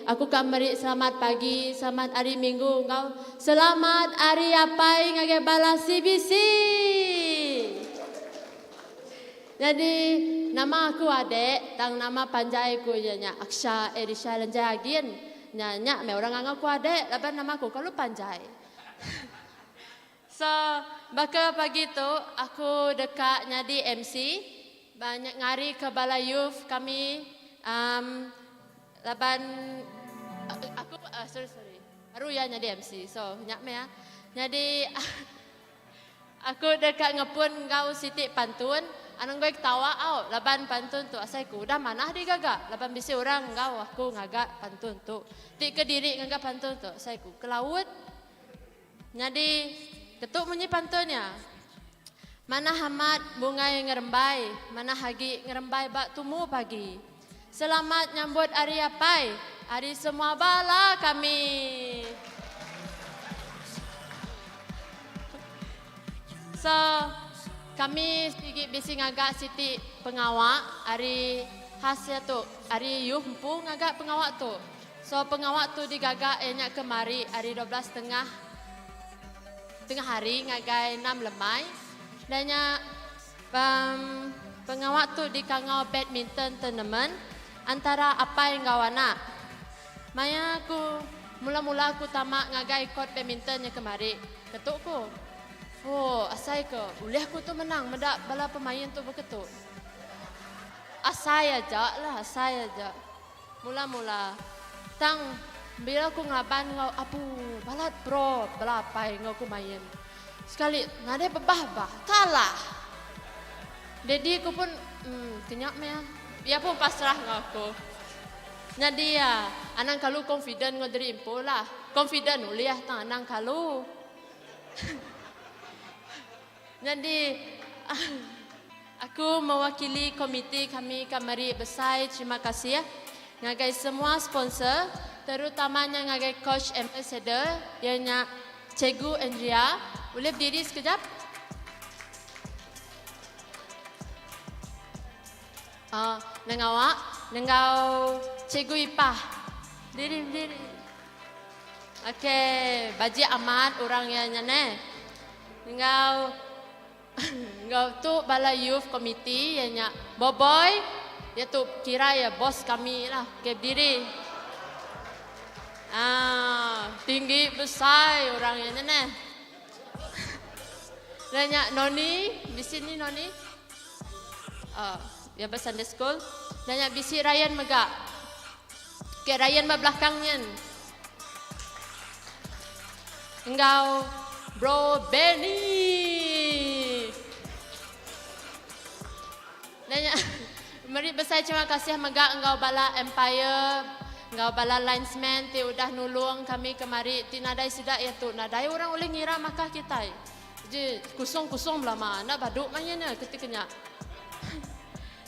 aku ka meri selamat pagi selamat ari minggu enggau selamat ari apai ngagai bala CBC. Nyadi nama aku adek tang nama panjai ku iya nya Aksha Erisha Lenjai Agin. Nya nya meh orang ngangau ku adek laban nama aku kelalu panjai. So baka pagi tu aku deka nyadi MC ba ngari ke bala youth kami um laban aku uh, sorry sorry baru iya nyadi MC so nya meh ah. Nyadi aku deka ngepun enggau siti pantun anang goi ketawa au laban pantun tu asai ku udah manah digaga laban bisi orang enggau aku ngaga pantun tu. Ti kediri ngaga pantun tu asai ku ke laut. Nyadi, ketu munyi pantun iya. Manah amat bungai ngerembai, manah agi ngerembai ba tumu pagi. Selamat nyambut Hari Apai, ari semua bala kami. So, kami sigi bisi ngaga siti pengawa ari khas iya tu, ari youth empu ngaga pengawa tu. So pengawa tu digaga iya nya kemari ari 12 tengah tengah hari ngagai enam lemai. Dah nya um pengawa tu dikangau badminton tournament antara apai enggau anak. Maya aku mula-mula aku tama ngagai court badminton nya kemari, ketu ku. Oh asai ke ulih aku tu menang meda bala pemain tu beketu. Asai aja lah asai aja. Mula mula. Tang bila ku ngaban enggau apu balat pro bala apai enggau ku main. Sekali nadai bebah bah kalah. Daddy ku pun emm kenya meh iya pun pasrah enggau aku. Nyadi iya, anang kalu confident enggau diri empu lah. Confident ulih tang anang kalu. Nyadi aku mewakili komiti kami ka meri besai terima kasih ngagai semua sponsor terutamanya ngagai coach ambassador iya nya Cikgu Andrea. Ulih bediri sekejap? Uh, nengawa nenggau Cikgu Ipah. Diri diri. Okey, bajik amat orang iya nya neh. Enggau enggau tu bala youth committee iya nya Boboy, iya tu kira iya bos kami lah. Okey bediri. Ah, tinggi besai orang iya nya neh. Dan nya Noni, bisi ni Noni? Uh, iya ba Sunday school. Dan nya bisi Ryan mega. Okey, Ryan ba belakang nyin. Enggau Bro Benny. Dan nya meri besai terima kasih mega enggau bala Empire enggau bala linesman ti udah nulung kami kemari ti nadai sida iya tu nadai orang ulih ngira makah kitai. Ji kusung-kusung belama enda badu main iya ketika nya.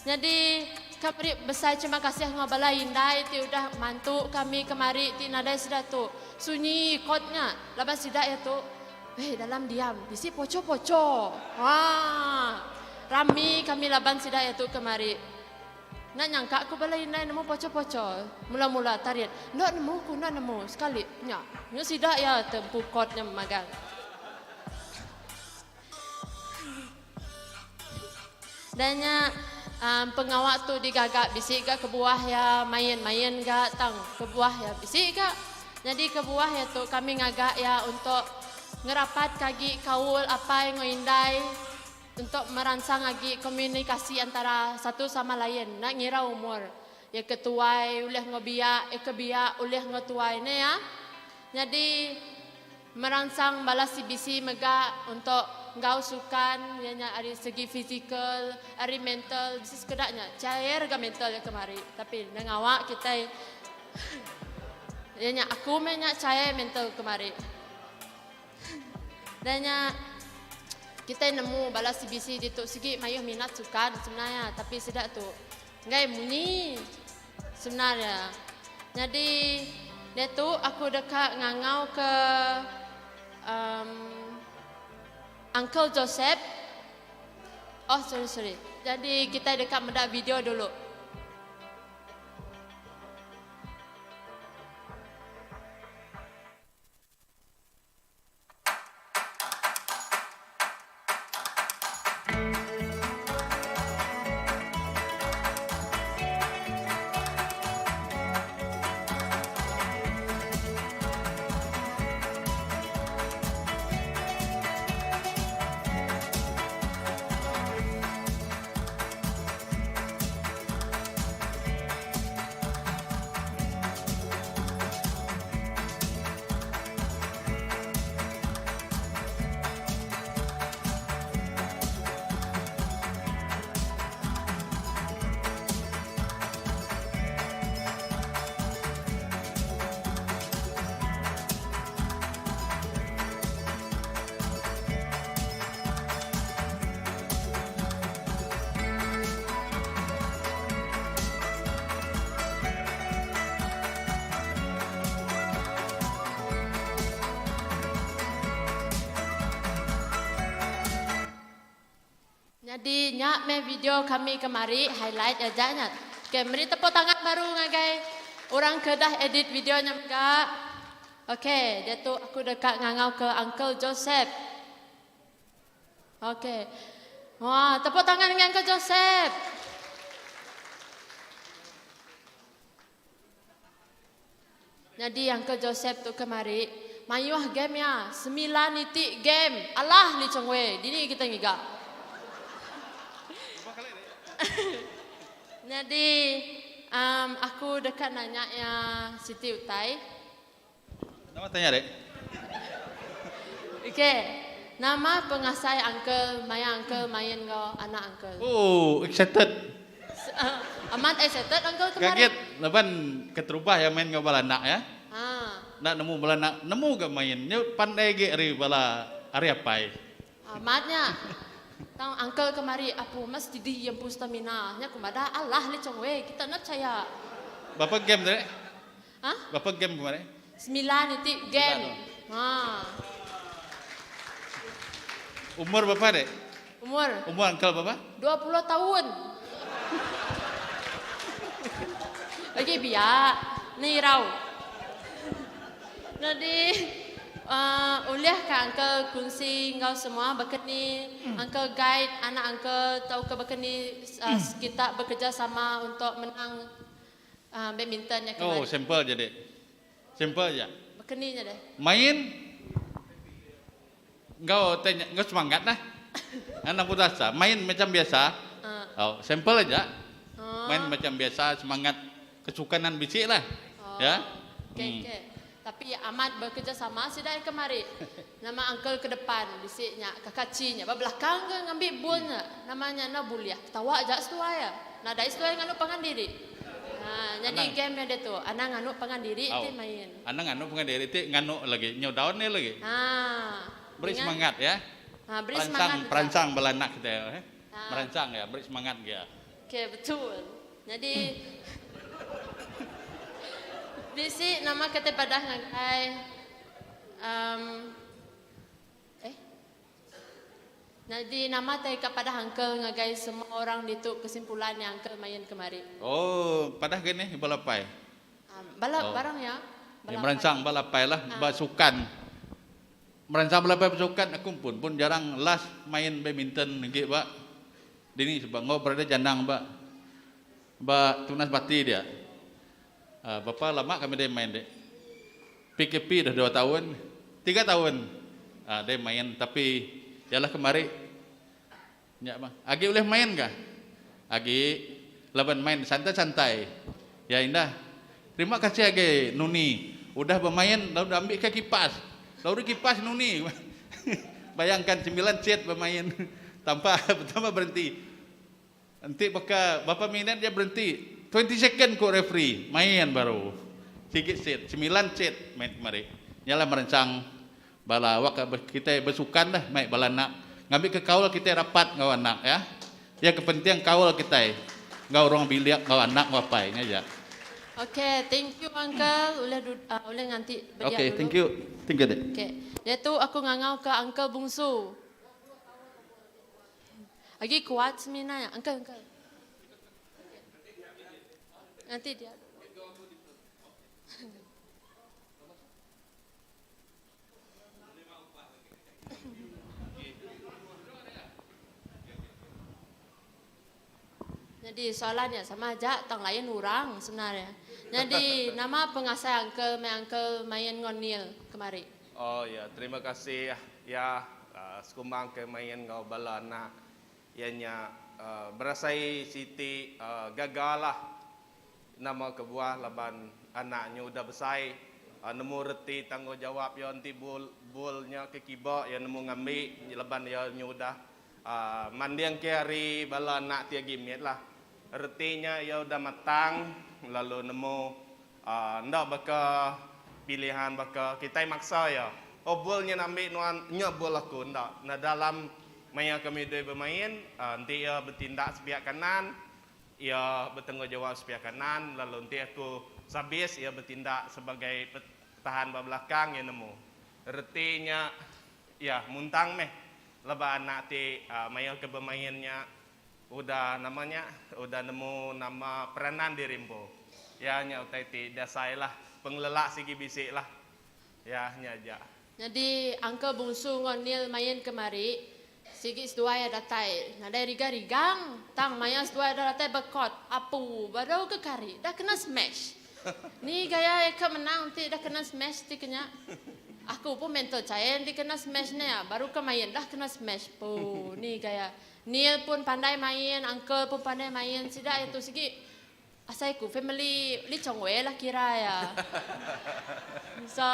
Nyadi ka meri besai terima kasih enggau bala indai ti udah mantu kami kemari ti nadai sida tu sunyi kot nya laban sida iya tu eh dalam diam bisi poco-poco haa rami kami laban sida iya tu kemari. Enda nyangka ku bala indai nemu poco-poco mula-mula tarit enda nemu ku enda nemu sekali nya nya sida iya te empu kot nya magang. Dah nya um, pengawa tu digaga bisi ga kebuah ya main-main ga tang kebuah ya bisi ga. Nyadi kebuah ya tu kami ngaga ya untuk ngerapat ka agi kaul apai enggau indai untuk meransang agi komunikasi antara satu sama lain enda ngira umur. Ya ke tuai ulih enggau biak, ya ke biak ulih enggau tuai ne ya. Nyadi Meransang bala CBC mega untuk enggau sukan iya nya ari segi fizikal, ari mental bisi sekeda nya cair ga mental iya kemari tapi enda ngawa kitai iya nya aku meh nya cair mental kemari. Dah nya kitai nemu bala CBC ditu sigi mayuh minat sukan sebenarnya tapi sida tu enggai munyi. Sebenar iya. Nyadi diatu aku deka ngangau ke um Uncle Joseph. Oh sorry sorry. Jadi kitai deka meda video dulu. Nyadi nya meh video kami kemari highlight aja nya. Okay, meri tepuk tangan baru ngagai orang ke dah edit video nya mega. Okay, diatu aku deka ngangau ke Uncle Joseph. Okey. Wah, tepuk tangan dengan Uncle Joseph. Jadi Uncle Joseph tu kemari mayuh game ya, semilan iti game. Alah Lee Chong Wei, dini kita ngiga. Jadi um, aku deka nanya ya siti utai. Nama tanya dek. Okay. Nama pengasai uncle maya uncle main enggau anak uncle? Oh, excited. Amat excited uncle kemari. Gagit laban keterubah iya main enggau bala anak iya. Ha. Enda nemu bala anak nemu ga main. Nyu pandai agi ari bala ari apai. Amat nya. Tang uncle kemari apu mas didi iya empu stamina. Nya ku madah alah Lee Chong Wei kita enda pechaya. Berapa game tadi? Ha? Berapa game kemari? Semilan iti game. Ha. Umur berapa dek? Umur? Umur uncle berapa? 20 taun. Lagi biak. Ni irau. Jadi uh, ulih ka uncle kunsi enggau semua baka ni uncle guide anak uncle tauka baka ni uh, kita bekerjasama untuk menang Badminton nya ke Oh, madi. simple je dek. Simple je. Baka ni nya deh. Main enggau tai nya enggau semangat lah. Anang putus asa. Main macam biasa. Oh, simple aja. Main macam biasa, semangat kesukanan bisi lah. Oh. Ya. Okey okey. Tapi amat bekerjasama sida iya kemari. Nama uncle ke depan bisi nya kakak chi nya ba belakang ke ngambi bul nya. Nama nya enda bulih. Ketawa aja seduai iya. Nadai seduai nganu pangan diri. Ha nyadi game iya diatu anang nganu pangan diri ti main. Anang nganu pangan diri ti nganu lagi nyau daun iya lagi. Ha. Beri semangat ya. Ha beri semangat Peransang peransang bala anak kita eh. Meransang iya beri semangat gia. Okey betul. Nyadi bisi nama ke ti padah ngagai um eh nyadi nama ti ka padah uncle ngagai semua orang ditu kesimpulan nya uncle main kemari. Oh padah ke nih bala apai. Um bala Oh. barang ya. Ya Bala apai. meransang bala apai lah ba sukan. Meransang bala apai besukan aku pun pun jarang last main badminton agi ba Dini suba enggau brother Janang ba ba Tunas Bati dia. Uh, berapa lama kami deh main dek. PKP dah 2 tahun, 3 tahun uh, deh main tapi yalah kemari nya mah. Agi ulih main kah? Agi laban main santai-santai. Ya indah. Terima kasih agi Nuni udah bermain lalu dah ambil ke kipas. Lalu kipas Nuni. Bayangkan 9 set bermain tanpa tanpa berhenti. Enti baka berapa minit dia berhenti 20 second ko referee main baru. Sigi set 9 set main kemari. Nya lah meransang bala awak kitai besukan dah mai bala anak ngambi ke kaul kitai rapat enggau anak ya. Iya ke penting kaul kitai enggau ruang bilik enggau anak enggau apai nya aja. Okay, thank you uncle ulih ulih nganti bedia Okay, dulu. thank you. Thank you dek. Okay. Diatu aku ngangau ke uncle bungsu. Agi kuat semina nya. Uncle, uncle. Nganti dia. Nyadi soalan nya sama aja tang lain orang sebenarnya. Nyadi nama pengasai uncle meh uncle main enggau Neil kemari. Oh ya terima kasih ya sekumbang ke main enggau bala anak iya nya berasai siti gaga lah Nama kebuah laban anak nya udah besai nemu reti tanggungjawab iya enti bul bul nya ke kiba iya nemu ngambi laban iya nya udah manding ke ari bala anak ti agi mit lah. Reti nya iya udah matang lalu nemu enda baka pilihan baka kitai maksa iya. Oh bul nya nambi nuan nya bul aku enda. Dalam maya kami dui bemain enti iya betindak sepiak kanan Iya betanggungjawab sepiak kanan lalu enti aku sabis iya betindak sebagai petahan ba belakang iya nemu. Reti nya iya muntang meh laban anak ti mayuh ke bemain nya udah nama nya udah nemu nama peranan diri empu. Iya nya utai ti dasai lah pengelelak sigi bisi lah. Iya nya aja. Nyadi Uncle Bungsu enggau Neil main kemari Sigi seduai iya datai nadai riga rigang tang maya seduai udah datai ba court apu baru ke kari dah kena smash. Ni gaya iya ke menang enti dah kena smash ti kenya. Aku pun mental cair enti kena smash ne baru ke main dah kena smash pu ni gaya. Neil pun pandai main uncle pun pandai main sida iya tu sigi asai ku family Lee Chong Wei lah kira iya. So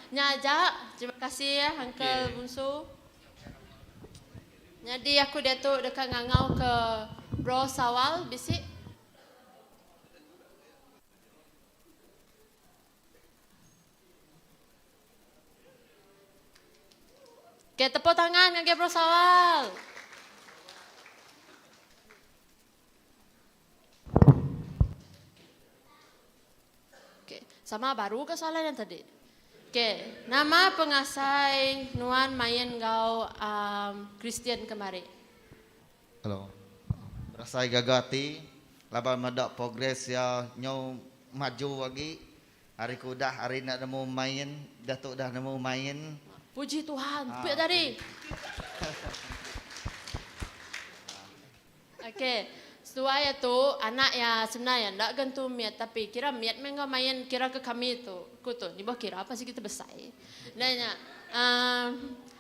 nya aja terima kasih uncle Bungsu. Nyadi aku diatu deka ngangau ke Bro Sawal bisi. Okay, tepuk tangan ngagai Bro Sawal. Okay, sama baru ke soalan yang tadi. Okay, nama pengasai nuan main enggau um, Kristian kemari? Hello. Berasai gaga ati laban meda progress iya nyau maju agi ari ke udah ari enda nemu main diatu udah nemu main. Puji Tuhan. Pia tadi. Okey. Seduai iya tu anak iya sebenar iya enda ga entu mit tapi kira mit meh enggau main kira ke kami tu. Ku tu nibuh kira pasti kita besai. Enda nya uhh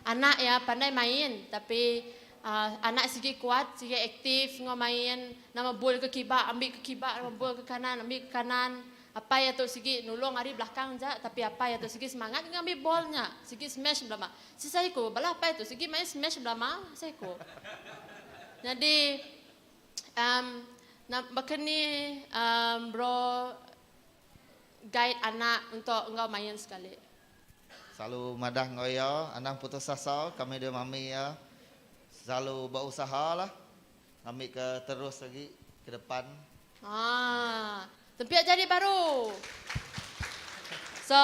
anak iya pandai main tapi uhh anak sigi kuat sigi aktif enggau main nama bul ke kiba ambi ke kiba nama bul ke kanan ambi ke kanan. Apai iya tu sigi nulung ari belakang ja tapi apai iya tu sigi semangat ngambi bol nya sigi smash belama. Sisa iku bala apai tu sigi main smash belama seiku. Nyadi um baka ni um bro guide anak untuk enggau main sekali. Selalu madah enggau iya anang putus asa kami dua mami iya selalu berusaha lah. Ngambika terus agi ke depan. Haa. Tempiak jari baru. So,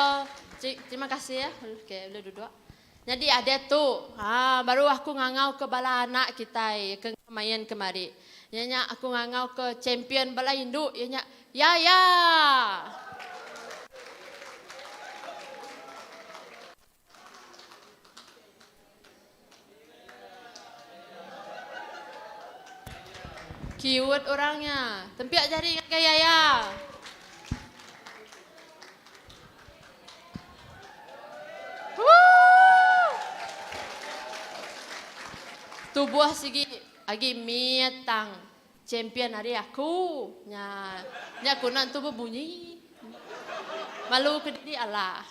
terima kasih ya. Okay, boleh duduk. Nyadi adet tu, haa, baru aku ngangau ke bala anak kitai ke main kemari. Iya nya aku ngangau ke champion bala indu iya nya Yaya. Cute orang nya. Tempiak jari ngagai Yaya. Tubuh sigi agi mit tang champion ari aku. Nya nya ku nan tu bebunyi. Malu ke diri alah.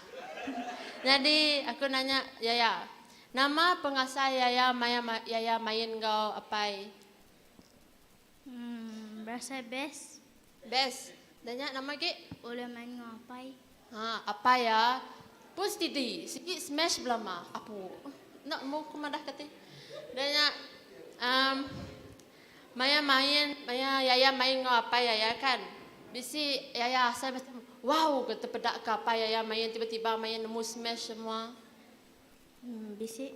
Nyadi aku nanya Yaya, nama pengasai Yaya maya Yaya main enggau apai? Emm berasai best. Best. Dah nya nama agi? Ulih main enggau apai. Ha apai iya pun steady sigi smash belama apu. Enda nemu ku madah ke ti. Dah nya emm Maya main, maya yaya main enggau apai yaya kan, bisi yaya asai macam wow ke tepeda ke apai yaya main tiba-tiba main nemu smash semua. Hmm, bisi.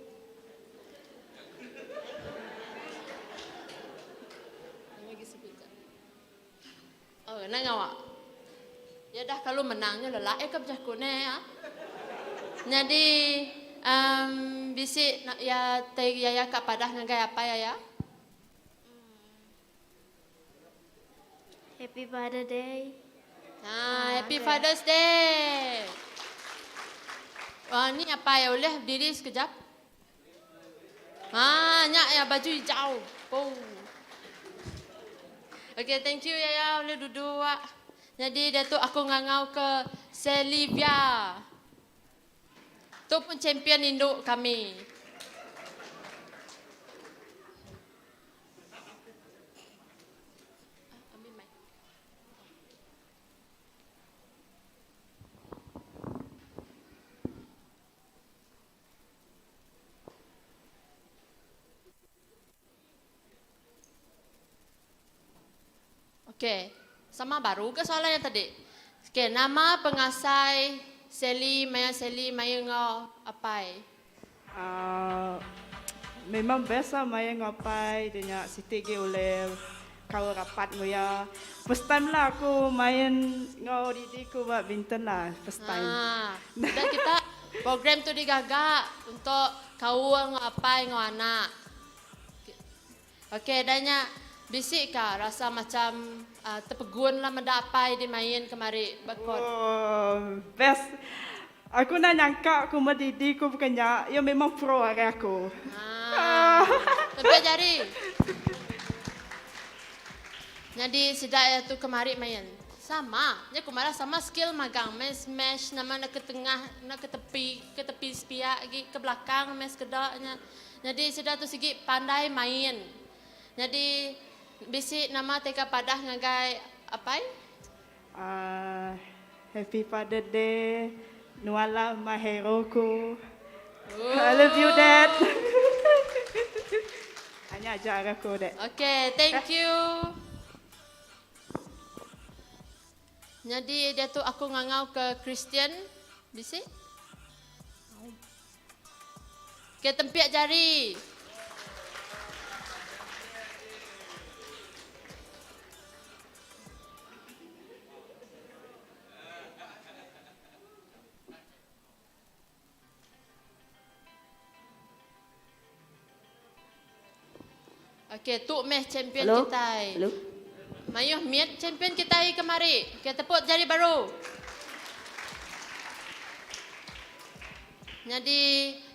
Oh, enda ngawa. Ya dah kalu menang nya lelak iya ke bejaku neh ya. Nyadi um bisi ya tai yaya ka padah ngagai apai yaya. Happy Father Day. Ha, happy Father's Day. Wah, ni apai ulih berdiri sekejap. Ha, nya ya baju hijau. Oh. Okay, thank you Yaya boleh duduk. Jadi dia tu aku ngangau ke Selivia. Tu pun champion induk kami. Ambil mic. Okey, sama baru ke soalan yang tadi? Okey, nama pengasai Sally maya Sally maya enggau apai? Uh, memang best lah maya enggau apai dia nya siti gi ulih kaul rapat enggau iya. First time lah aku main enggau didi ku ba badminton lah first time. Ha, dan kita program tu digaga untuk kaul enggau apai enggau anak. Okey dah nya bisi ka rasa macam uh, tepegun lah meda apai di main kemari ba court. Oh, best. Aku enda nyangka ku meh didi ku bukan nya, iya memang pro ari aku. Ha. Tepik jari. Nyadi sida iya tu kemari main. Sama. Nya ku madah sama skill magang main smash nama enda ke tengah, enda ke tepi, ke tepi sepiak agi, ke belakang meh sekeda nya. Nyadi sida tu sigi pandai main. Nyadi bisi nama teka padah ngagai apai? Ahh happy father day nuan lah my hero ku. I love you dad. Nya aja ari aku dek. Okay, thank you. Nyadi diatu aku ngangau ke Kristian bisi? Ke tempiak jari. Okey, tu meh champion Hello? kitai. Hello? Mayuh mit champion kitai kemari. Okey, tepuk jari baru. Nyadi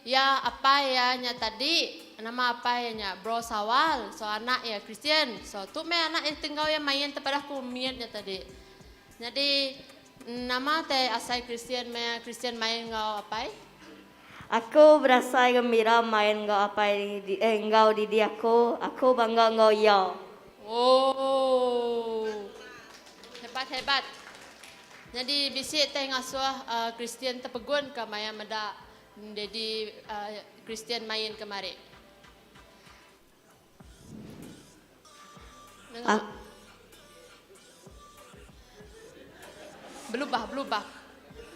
ya apai ya nya tadi nama apai ya nya Bro Sawal. So anak ya Christian. So tu meh anak ya tenggau ya main tepadah ku mit nya tadi. Nyadi nama te asai Christian meh Christian main enggau apai? Aku berasai gembira main enggau apai eh enggau didi aku. Aku bangga enggau iya. Oh. Hebat hebat. Nyadi bisi te ngasuh uh, Christian tepegun ka maya meda daddy uh, Christian main kemari. Ah. Belubah, belubah.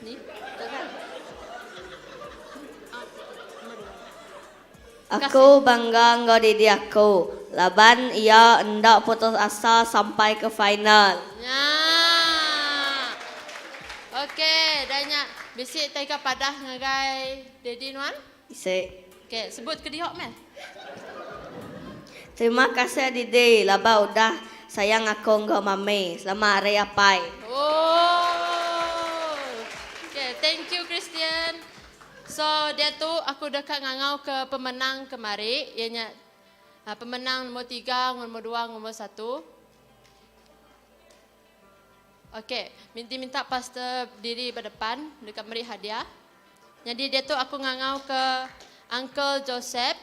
Ni, betul kan? Aku bangga enggau didi aku laban iya enda putus asa sampai ke final. Nya. Okey, dah nya bisi tai ka padah ngagai daddy nuan? Bisi. Okey, sebut ke diok meh. Terima kasih didi laban udah sayang aku enggau mami. Selamat hari apai. Oh. Okey, thank you Christian. So diatu aku deka ngangau ke pemenang kemari iya nya pemenang nombor tiga, nombor dua, nombor satu. Okey, minti minta pastor diri ba depan deka meri hadiah. Nyadi diatu aku ngangau ke Uncle Joseph.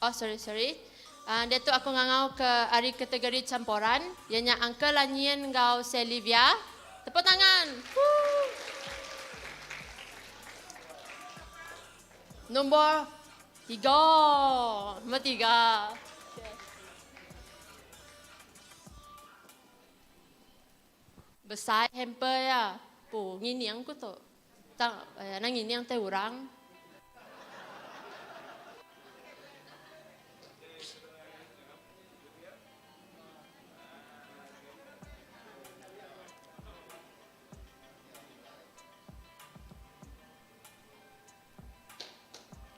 Oh sorry sorry. Uh, diatu aku ngangau ke ari kategori campuran iya nya Uncle Lanyin enggau Selivia. Tepuk tangan. Woo. Nombor tiga. Nombor tiga. Besai hamper iya. Pu ngining ku tu. Tang eh, anang ngining tai orang.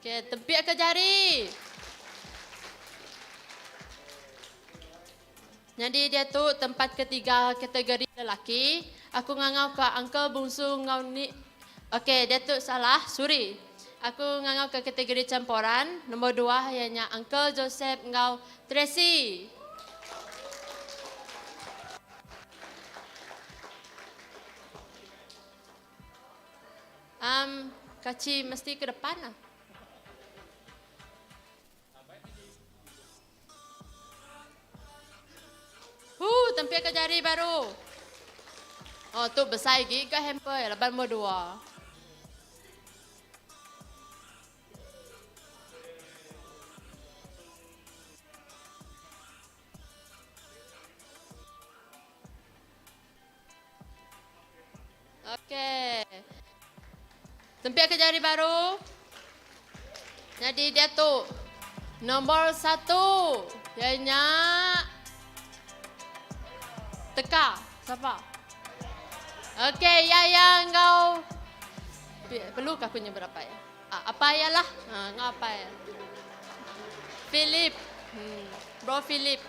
Okey, tempiak ke jari. Nyadi dia tu tempat ketiga kategori lelaki. Aku ngangau ke Uncle Bungsu enggau ni. Okey, dia tu salah, suri. Aku ngangau ke kategori campuran. Nombor dua iya nya Uncle Joseph enggau Tracy. Um, kaci mesti ke depan lah. Hu, tempia ke jari baru. Oh, tu besar lagi ke hamper, laban nombor dua. Okey. Tempiak ke jari baru. Jadi dia tu nombor satu. Ianya Teka. Siapa? Okey, ya ya engkau. Perlu ke aku nyebut apa ya? Ah, apa ya lah? Ha, ngau apa ya? Philip. Hmm. Bro Philip.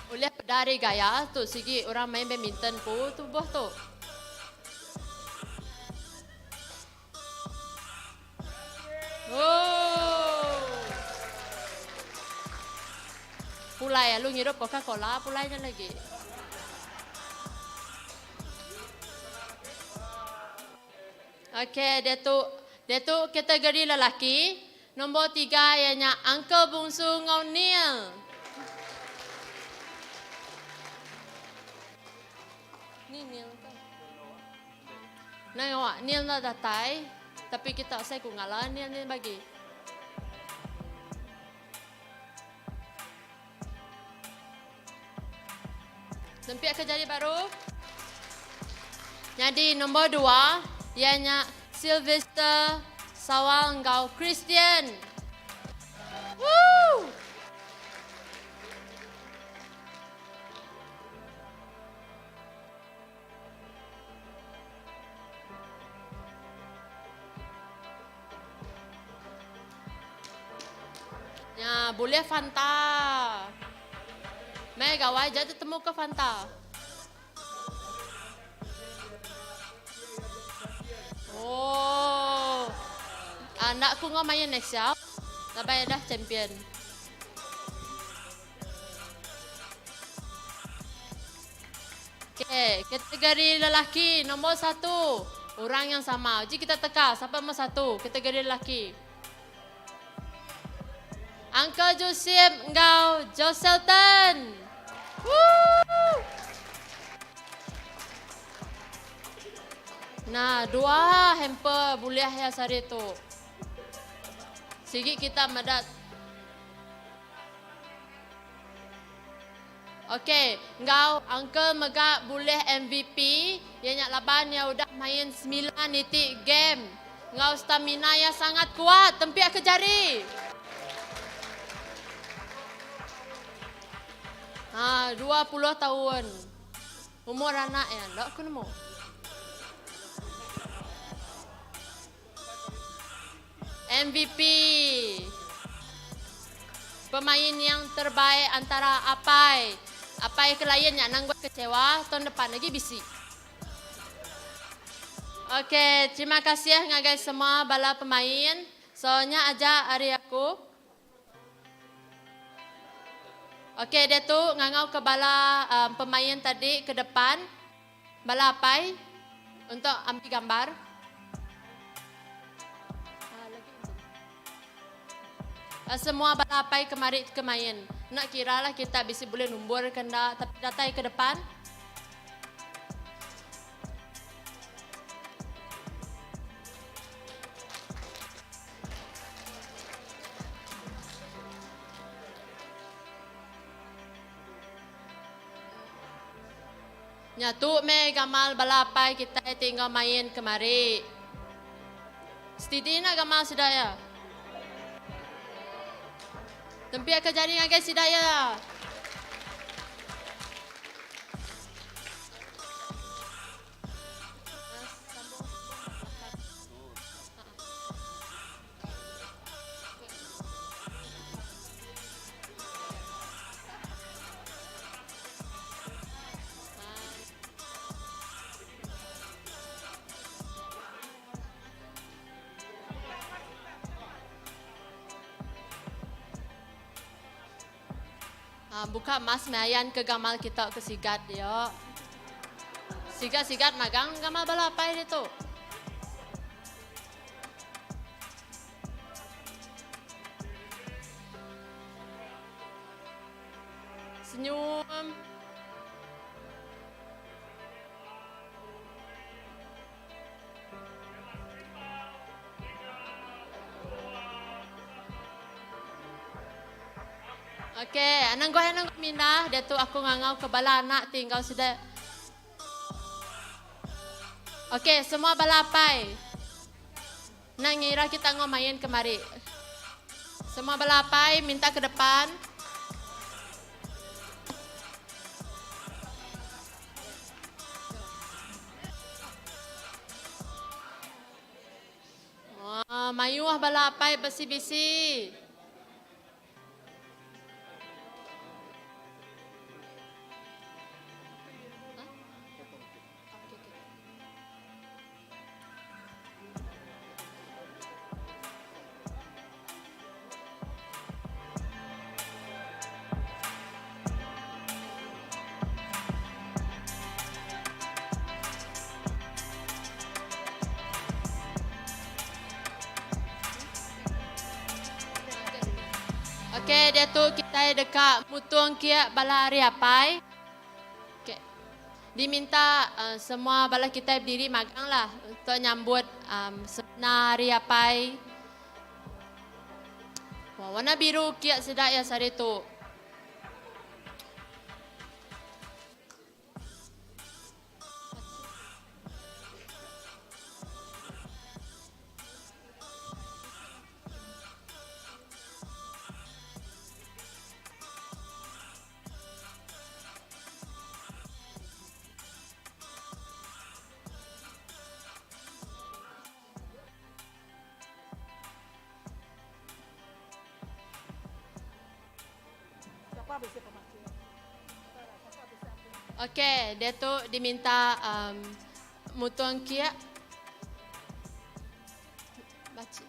Ulih peda ari gaya tu sigi orang main badminton ku tubuh tu. Oh. Pulai alu ngirup Coca-Cola pulai nya lagi. Okey, dia tu dia tu kategori lelaki. Nombor tiga iya nya Uncle Bungsu enggau Neil. Ni Neil ke? Nang awak Neil enda datai tapi kita asai ku ngala Neil ni bagi. Nempiak ke jari baru. Nyadi nombor dua iya nya Sylvester Sawal enggau Christian. Woo! Nya bulih Fanta. Meh gawai ja tetemu ke Fanta. Oh. Anda ku ngau main next ya. Laban dah champion. Okey, kategori lelaki nombor satu. Orang yang sama. Uji kita teka, siapa nombor satu kategori lelaki? Uncle Joseph enggau Joselton. Woo! Nah, dua hamper bulih ya sehari tu. Sigi kita meda Ok, enggau uncle mega bulih MVP iya nya laban iya udah main semilan iti game enggau stamina iya sangat kuat tempik ke jari. Ha 20 taun umur anak iya enda ku nemu. MVP Pemain yang terbaik antara apai apai ke lain nya nang buat kecewa tahun depan agi bisi. Ok terima kasih ngagai semua bala pemain so nya aja ari aku. Ok diatu ngangau ke bala um, pemain tadi ke depan. Bala apai untuk ambi gambar. Semua bala apai kemari ke main. Enda kira lah kita bisi bulih numbur ke enda tapi datai ke depan. Nya tu meh gamal bala apai kitai ti enggau main kemari. Stidi enda gamal sida iya. Tempik ke jari ngagai sida iya. Ha, buka mas meayan ke gamal kita ke sigat dia. Sigat-sigat magang gamal bala apai dia tu. Senyum. Okey, anang gua anang gua mindah dia tu aku ngangau ke bala anak ti enggau sida. Okey, semua bala apai. Enda ngira kita enggau main kemari. Semua bala apai minta ke depan. Wah, mayuh bala apai besi-bisi. Okey, diatu kitai deka mutung kia bala ari apai. Okey. Diminta uh, semua bala kitai berdiri magang lah untuk nyambut um, sempena hari apai. Wah, warna biru kia sida ya sehari tu. Okey, dia tu diminta um, mutung kia. Baca.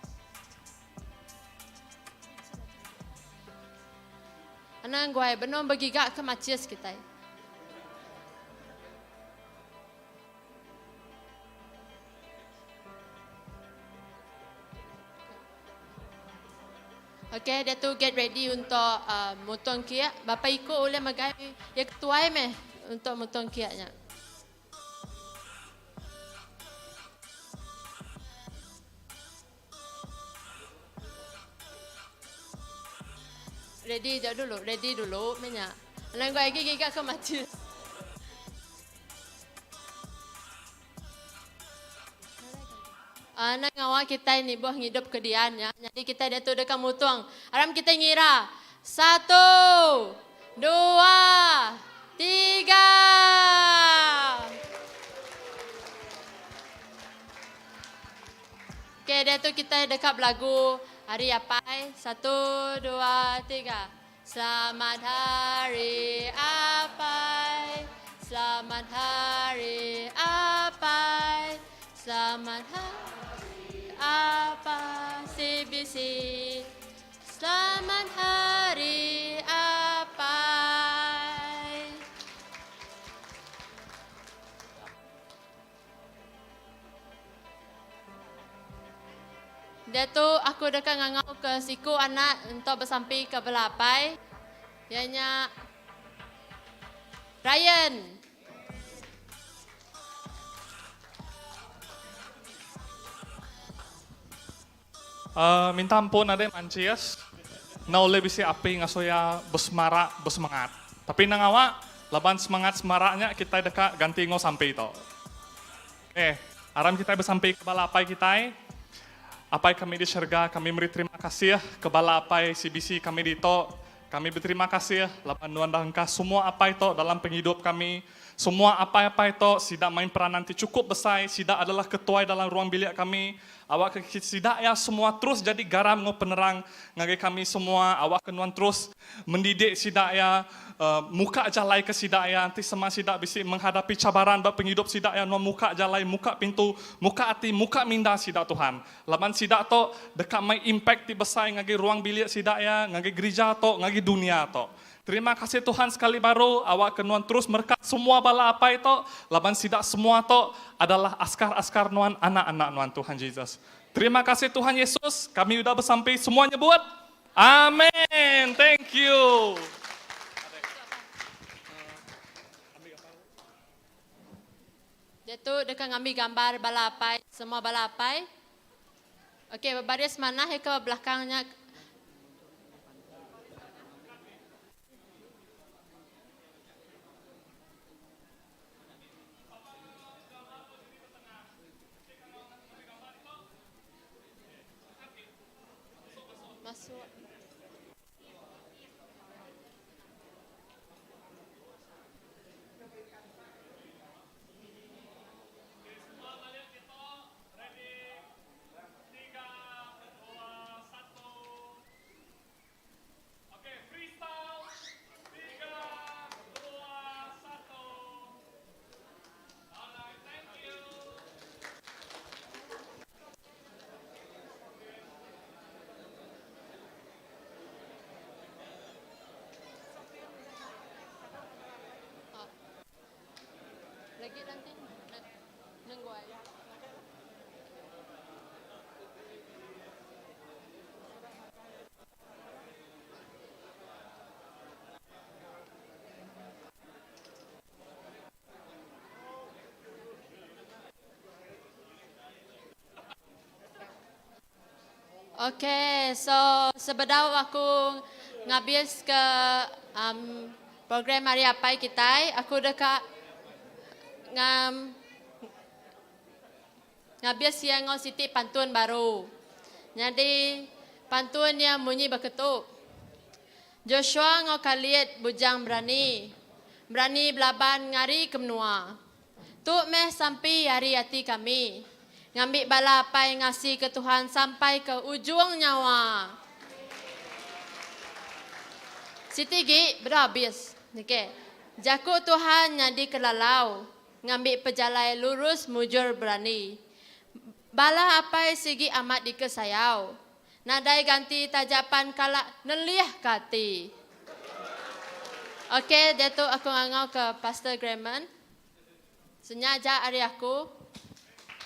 Anang guai benung begiga ke macis kitai. Okey, dia tu get ready untuk uh, motong kiak. Bapa ikut oleh megai ya ketuai meh untuk motong kiaknya. Ready jap dulu, ready dulu meh nya. Anang gua lagi giga ke macis. Anang ngawa kitai nibuh ngidup ke dian nya. Nyadi kitai diatu deka mutung. Aram kitai ngira. Satu, dua, tiga. Okey, diatu kitai deka belagu Hari Apai. Satu, dua, tiga. Selamat Hari Apai, Selamat Hari Apai, Selamat Hari Apai CBC. Selamat Hari Apai. Diatu aku deka ngangau ke siku anak entuk besampi ke bala apai, iya nya Ryan. Uh, minta ampun nadai mancis. Enda ulih bisi api ngasuh iya besemarak besemangat. Tapi nang awak laban semangat semarak nya kitai deka ganti enggau sampi tu. Eh, aram kitai besampi ke bala apai kitai. Apai kami di syurga, kami meri terima kasih ke bala apai CBC kami ditu. Kami beterima kasih laban nuan dah engkah semua apai tu dalam pengidup kami. Semua apai-apai tu sida main peranan ti chukup besai, sida adalah ketuai dalam ruang bilik kami. Awakka sida iya semua terus jadi garam enggau penerang ngagai kami semua. Awakka nuan terus mendidik sida iya, muka jalai ke sida iya enti sema sida bisi menghadapi cabaran ba pengidup sida iya nuan muka jalai, muka pintu, muka ati, muka minda sida Tuhan. Laban sida tu deka mai impact ti besai ngagai ruang bilik sida iya, ngagai gerija tu, ngagai dunia tu. Terima kasih Tuhan sekali baru awak ke nuan terus merekat semua bala apai tu laban sida semua tu adalah askar-askar nuan anak-anak nuan Tuhan Jesus. Terima kasih Tuhan Yesus kami udah besampi semua nyebut Amen. Thank you. Diatu deka ngambi gambar bala apai semua bala apai. Okey bebaris manah ke belakang nya. Masuk. Okay, so sebedau aku ngabis ke um, program Hari Apai kitai, aku deka ngam ngabis iya enggau siti pantun baru. Nyadi pantun iya munyi beketu. Joshua enggau Khalid bujang berani, berani belaban ngari ke menua. Tu meh sampi ari ati kami, ngambi bala apai ngasika Tuhan sampai ke ujung nyawa. Siti gi bedau abis. Okay. Jaku Tuhan nyadi ke lalau, ngambi pejalai lurus mujur berani. Bala apai sigi amat dikesayau. Nadai ganti taja pan kala nelih ke ati. Ok diatu aku ngangau ke Pastor Grahman. Senya aja ari aku.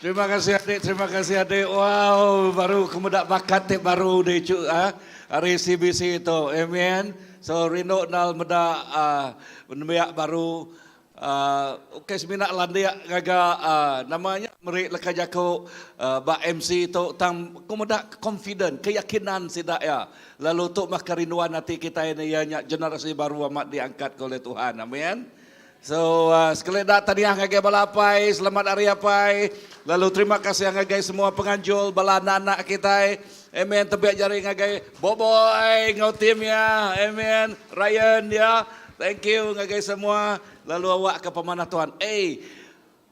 Terima kasih adik, terima kasih adik. Wow, baru ku meda bakat ti baru di cu ah ari CBC tu. Amen. So rindu nal meda ah nembiak baru ah ukai semina landik ngaga ah nama nya meri leka jaku ah ba MC tu tang ku meda confident, keyakinan sida iya. Lalu tu mah kerinduan ati kitai ne iya nya generasi baru amat diangkat ke oleh Tuhan. Amen. So sekali enda tahniah ngagai bala apai, selamat hari apai. Lalu terima kasih ngagai semua penganjul bala anak-anak kitai. Amen. Tebik jari ngagai Boboy enggau tim iya. Amen. Ryan ya. Thank you ngagai semua. Lalu awak ke pemanah Tuhan. Eh,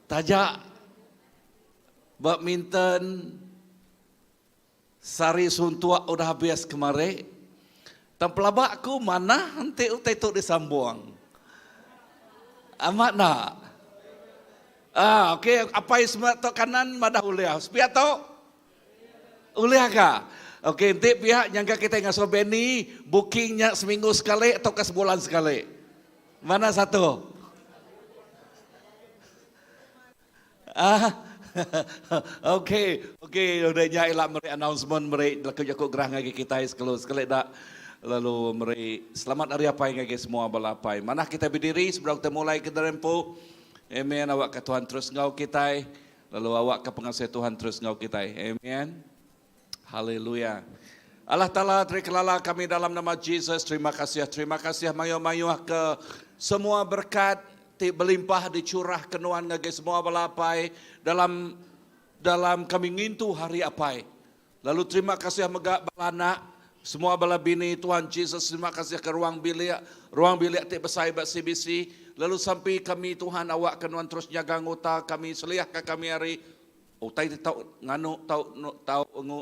taja badminton Sehari suntuk udah abis kemari. Tang pelaba aku manah enti utai tu disambung. Amat enda? Ah, okey apai semua tok kanan madah ulih. Sepiak tu? Ulih ka? Okey enti pia nyangka kitai ngasuh Benny booking nya seminggu sekali tauka sebulan sekali. Mana satu? Ah, okey, okey udah nya ila meri announcement meri jaku jaku gerah ngagai kitai sekelu sekali da lalu meri selamat hari apai ngagai semua bala apai. Manah kitai bediri sebedau kitai mulai ke derempu. Amen awak ka Tuhan terus enggau kitai lalu awak ka pengasih Tuhan terus enggau kitai. Amen. Haleluya. Allah Taala terikelala kami dalam nama Jesus. Terima kasih, terima kasih mayuh-mayuh ke semua berkat ti belimpah dicurah ke nuan ngagai semua bala apai dalam dalam kami ngintu hari apai. Lalu terima kasih mega bala anak, semua bala bini Tuhan Jesus terima kasih ke ruang bilik, ruang bilik ti besai ba CBC. Lalu sampi kami Tuhan awak ke nuan terus nyaga anggota kami, seliahka kami ari Utai ti tau nganu tau tau ngu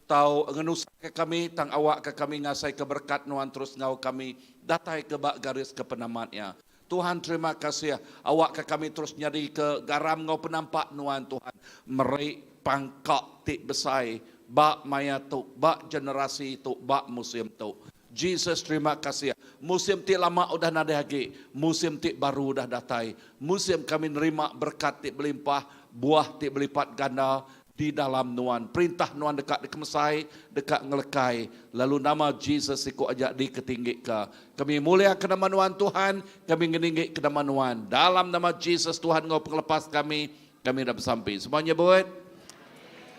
tau ngenusahka kami tang awakka kami ngasaika berekat nuan terus enggau kami datai ke ba garis ke penamat iya. Tuhan terima kasih awakka kami terus nyadi ke garam enggau penampak nuan Tuhan meri pangka ti besai ba maya tu ba generasi tu ba musim tu. Jesus terima kasih musim ti lama udah nadai agi musim ti baru udah datai musim kami nerima berekat ti belimpah buah ti belipat ganda di dalam nuan perintah nuan deka dikemesai deka ngelekai lalu nama Jesus siku aja diketinggika kami mulia ke nama nuan Tuhan kami ngeninggi ke nama nuan dalam nama Jesus Tuhan enggau pengelepas kami Kami dah besampi. Semua nyebut.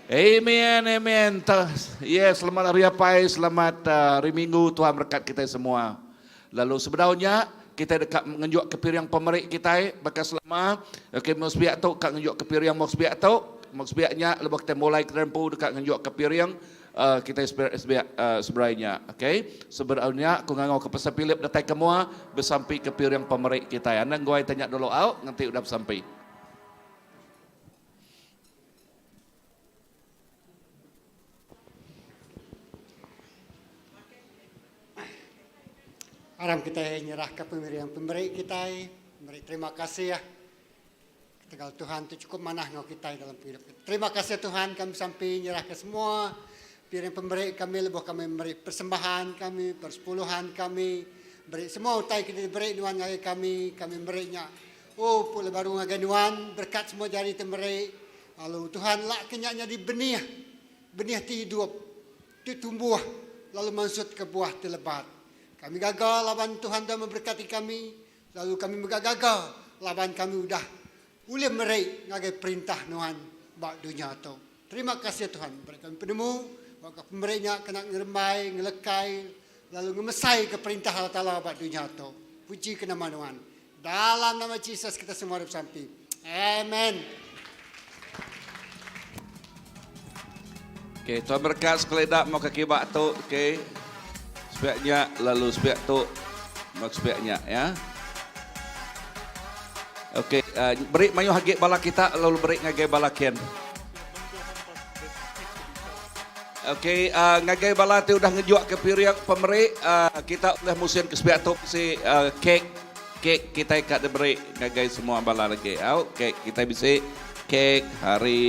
Amen, amen. Yes, selamat hari apai, selamat uh, hari minggu. Tuhan berkat kita semua. Lalu sebenarnya kita dekat ngenjuk ke piring pemeri kita baka selama. Okey, mau sebiak tu kat ngenjuk ke piring mau sebiak tu. Mau sebiaknya lebuh kita mulai ke rempu dekat ngenjuk ke piring uh, kita sebiak uh, sebenarnya. Okey, sebenarnya aku ngangau ke Pastor Philip datai ke mua besampi ke piring pemeri kita. Anda guai tanya dulu au, nanti udah besampi. Aram kitai nyerahka pemeri yang pemeri kitai, meri terima kasih ketegal Tuhan tu cukup manah enggau kitai dalam pengidup kitai. Terima kasih Tuhan kami sampi nyerahka semua piring pemeri kami lebuh kami meri persembahan kami, persepuluhan kami, beri semua utai ke diberi nuan ngagai kami, kami meri nya Oh pulai baru ngagai nuan berekat semua jari ti meri lalu Tuhan lak ke nya nyadi benih benih ti idup ti tumbuh lalu mansut ke buah ti lebat. Kami gaga laban Tuhan udah memberkati kami lalu kami mega gaga laban kami udah ulih meri ngagai perintah nuan ba dunya tu. Terima kasih Tuhan beri kami penemu. Baka pemeri nya kena ngerembai, ngelekai lalu ngemesaika perintah Allah Taala ba dunya tu. Puji ke nama Nuan. Dalam nama Jesus kita semua besampi. Amen. Okey, Tuhan berkat sekali dak mau kaki bak tu, okey. Sepiaknya lalu sepiak tu mau sepiaknya ya. Okey, uh, beri mayuh agi bala kita lalu beri ngagai bala ken. Okey, uh, ngagai bala ti udah ngejuak ke piring pemeri uh, kita udah musim ke sepiak tu si uh, kek kek kita ikat diberi ngagai semua bala lagi. Au, kek kita bisi kek hari.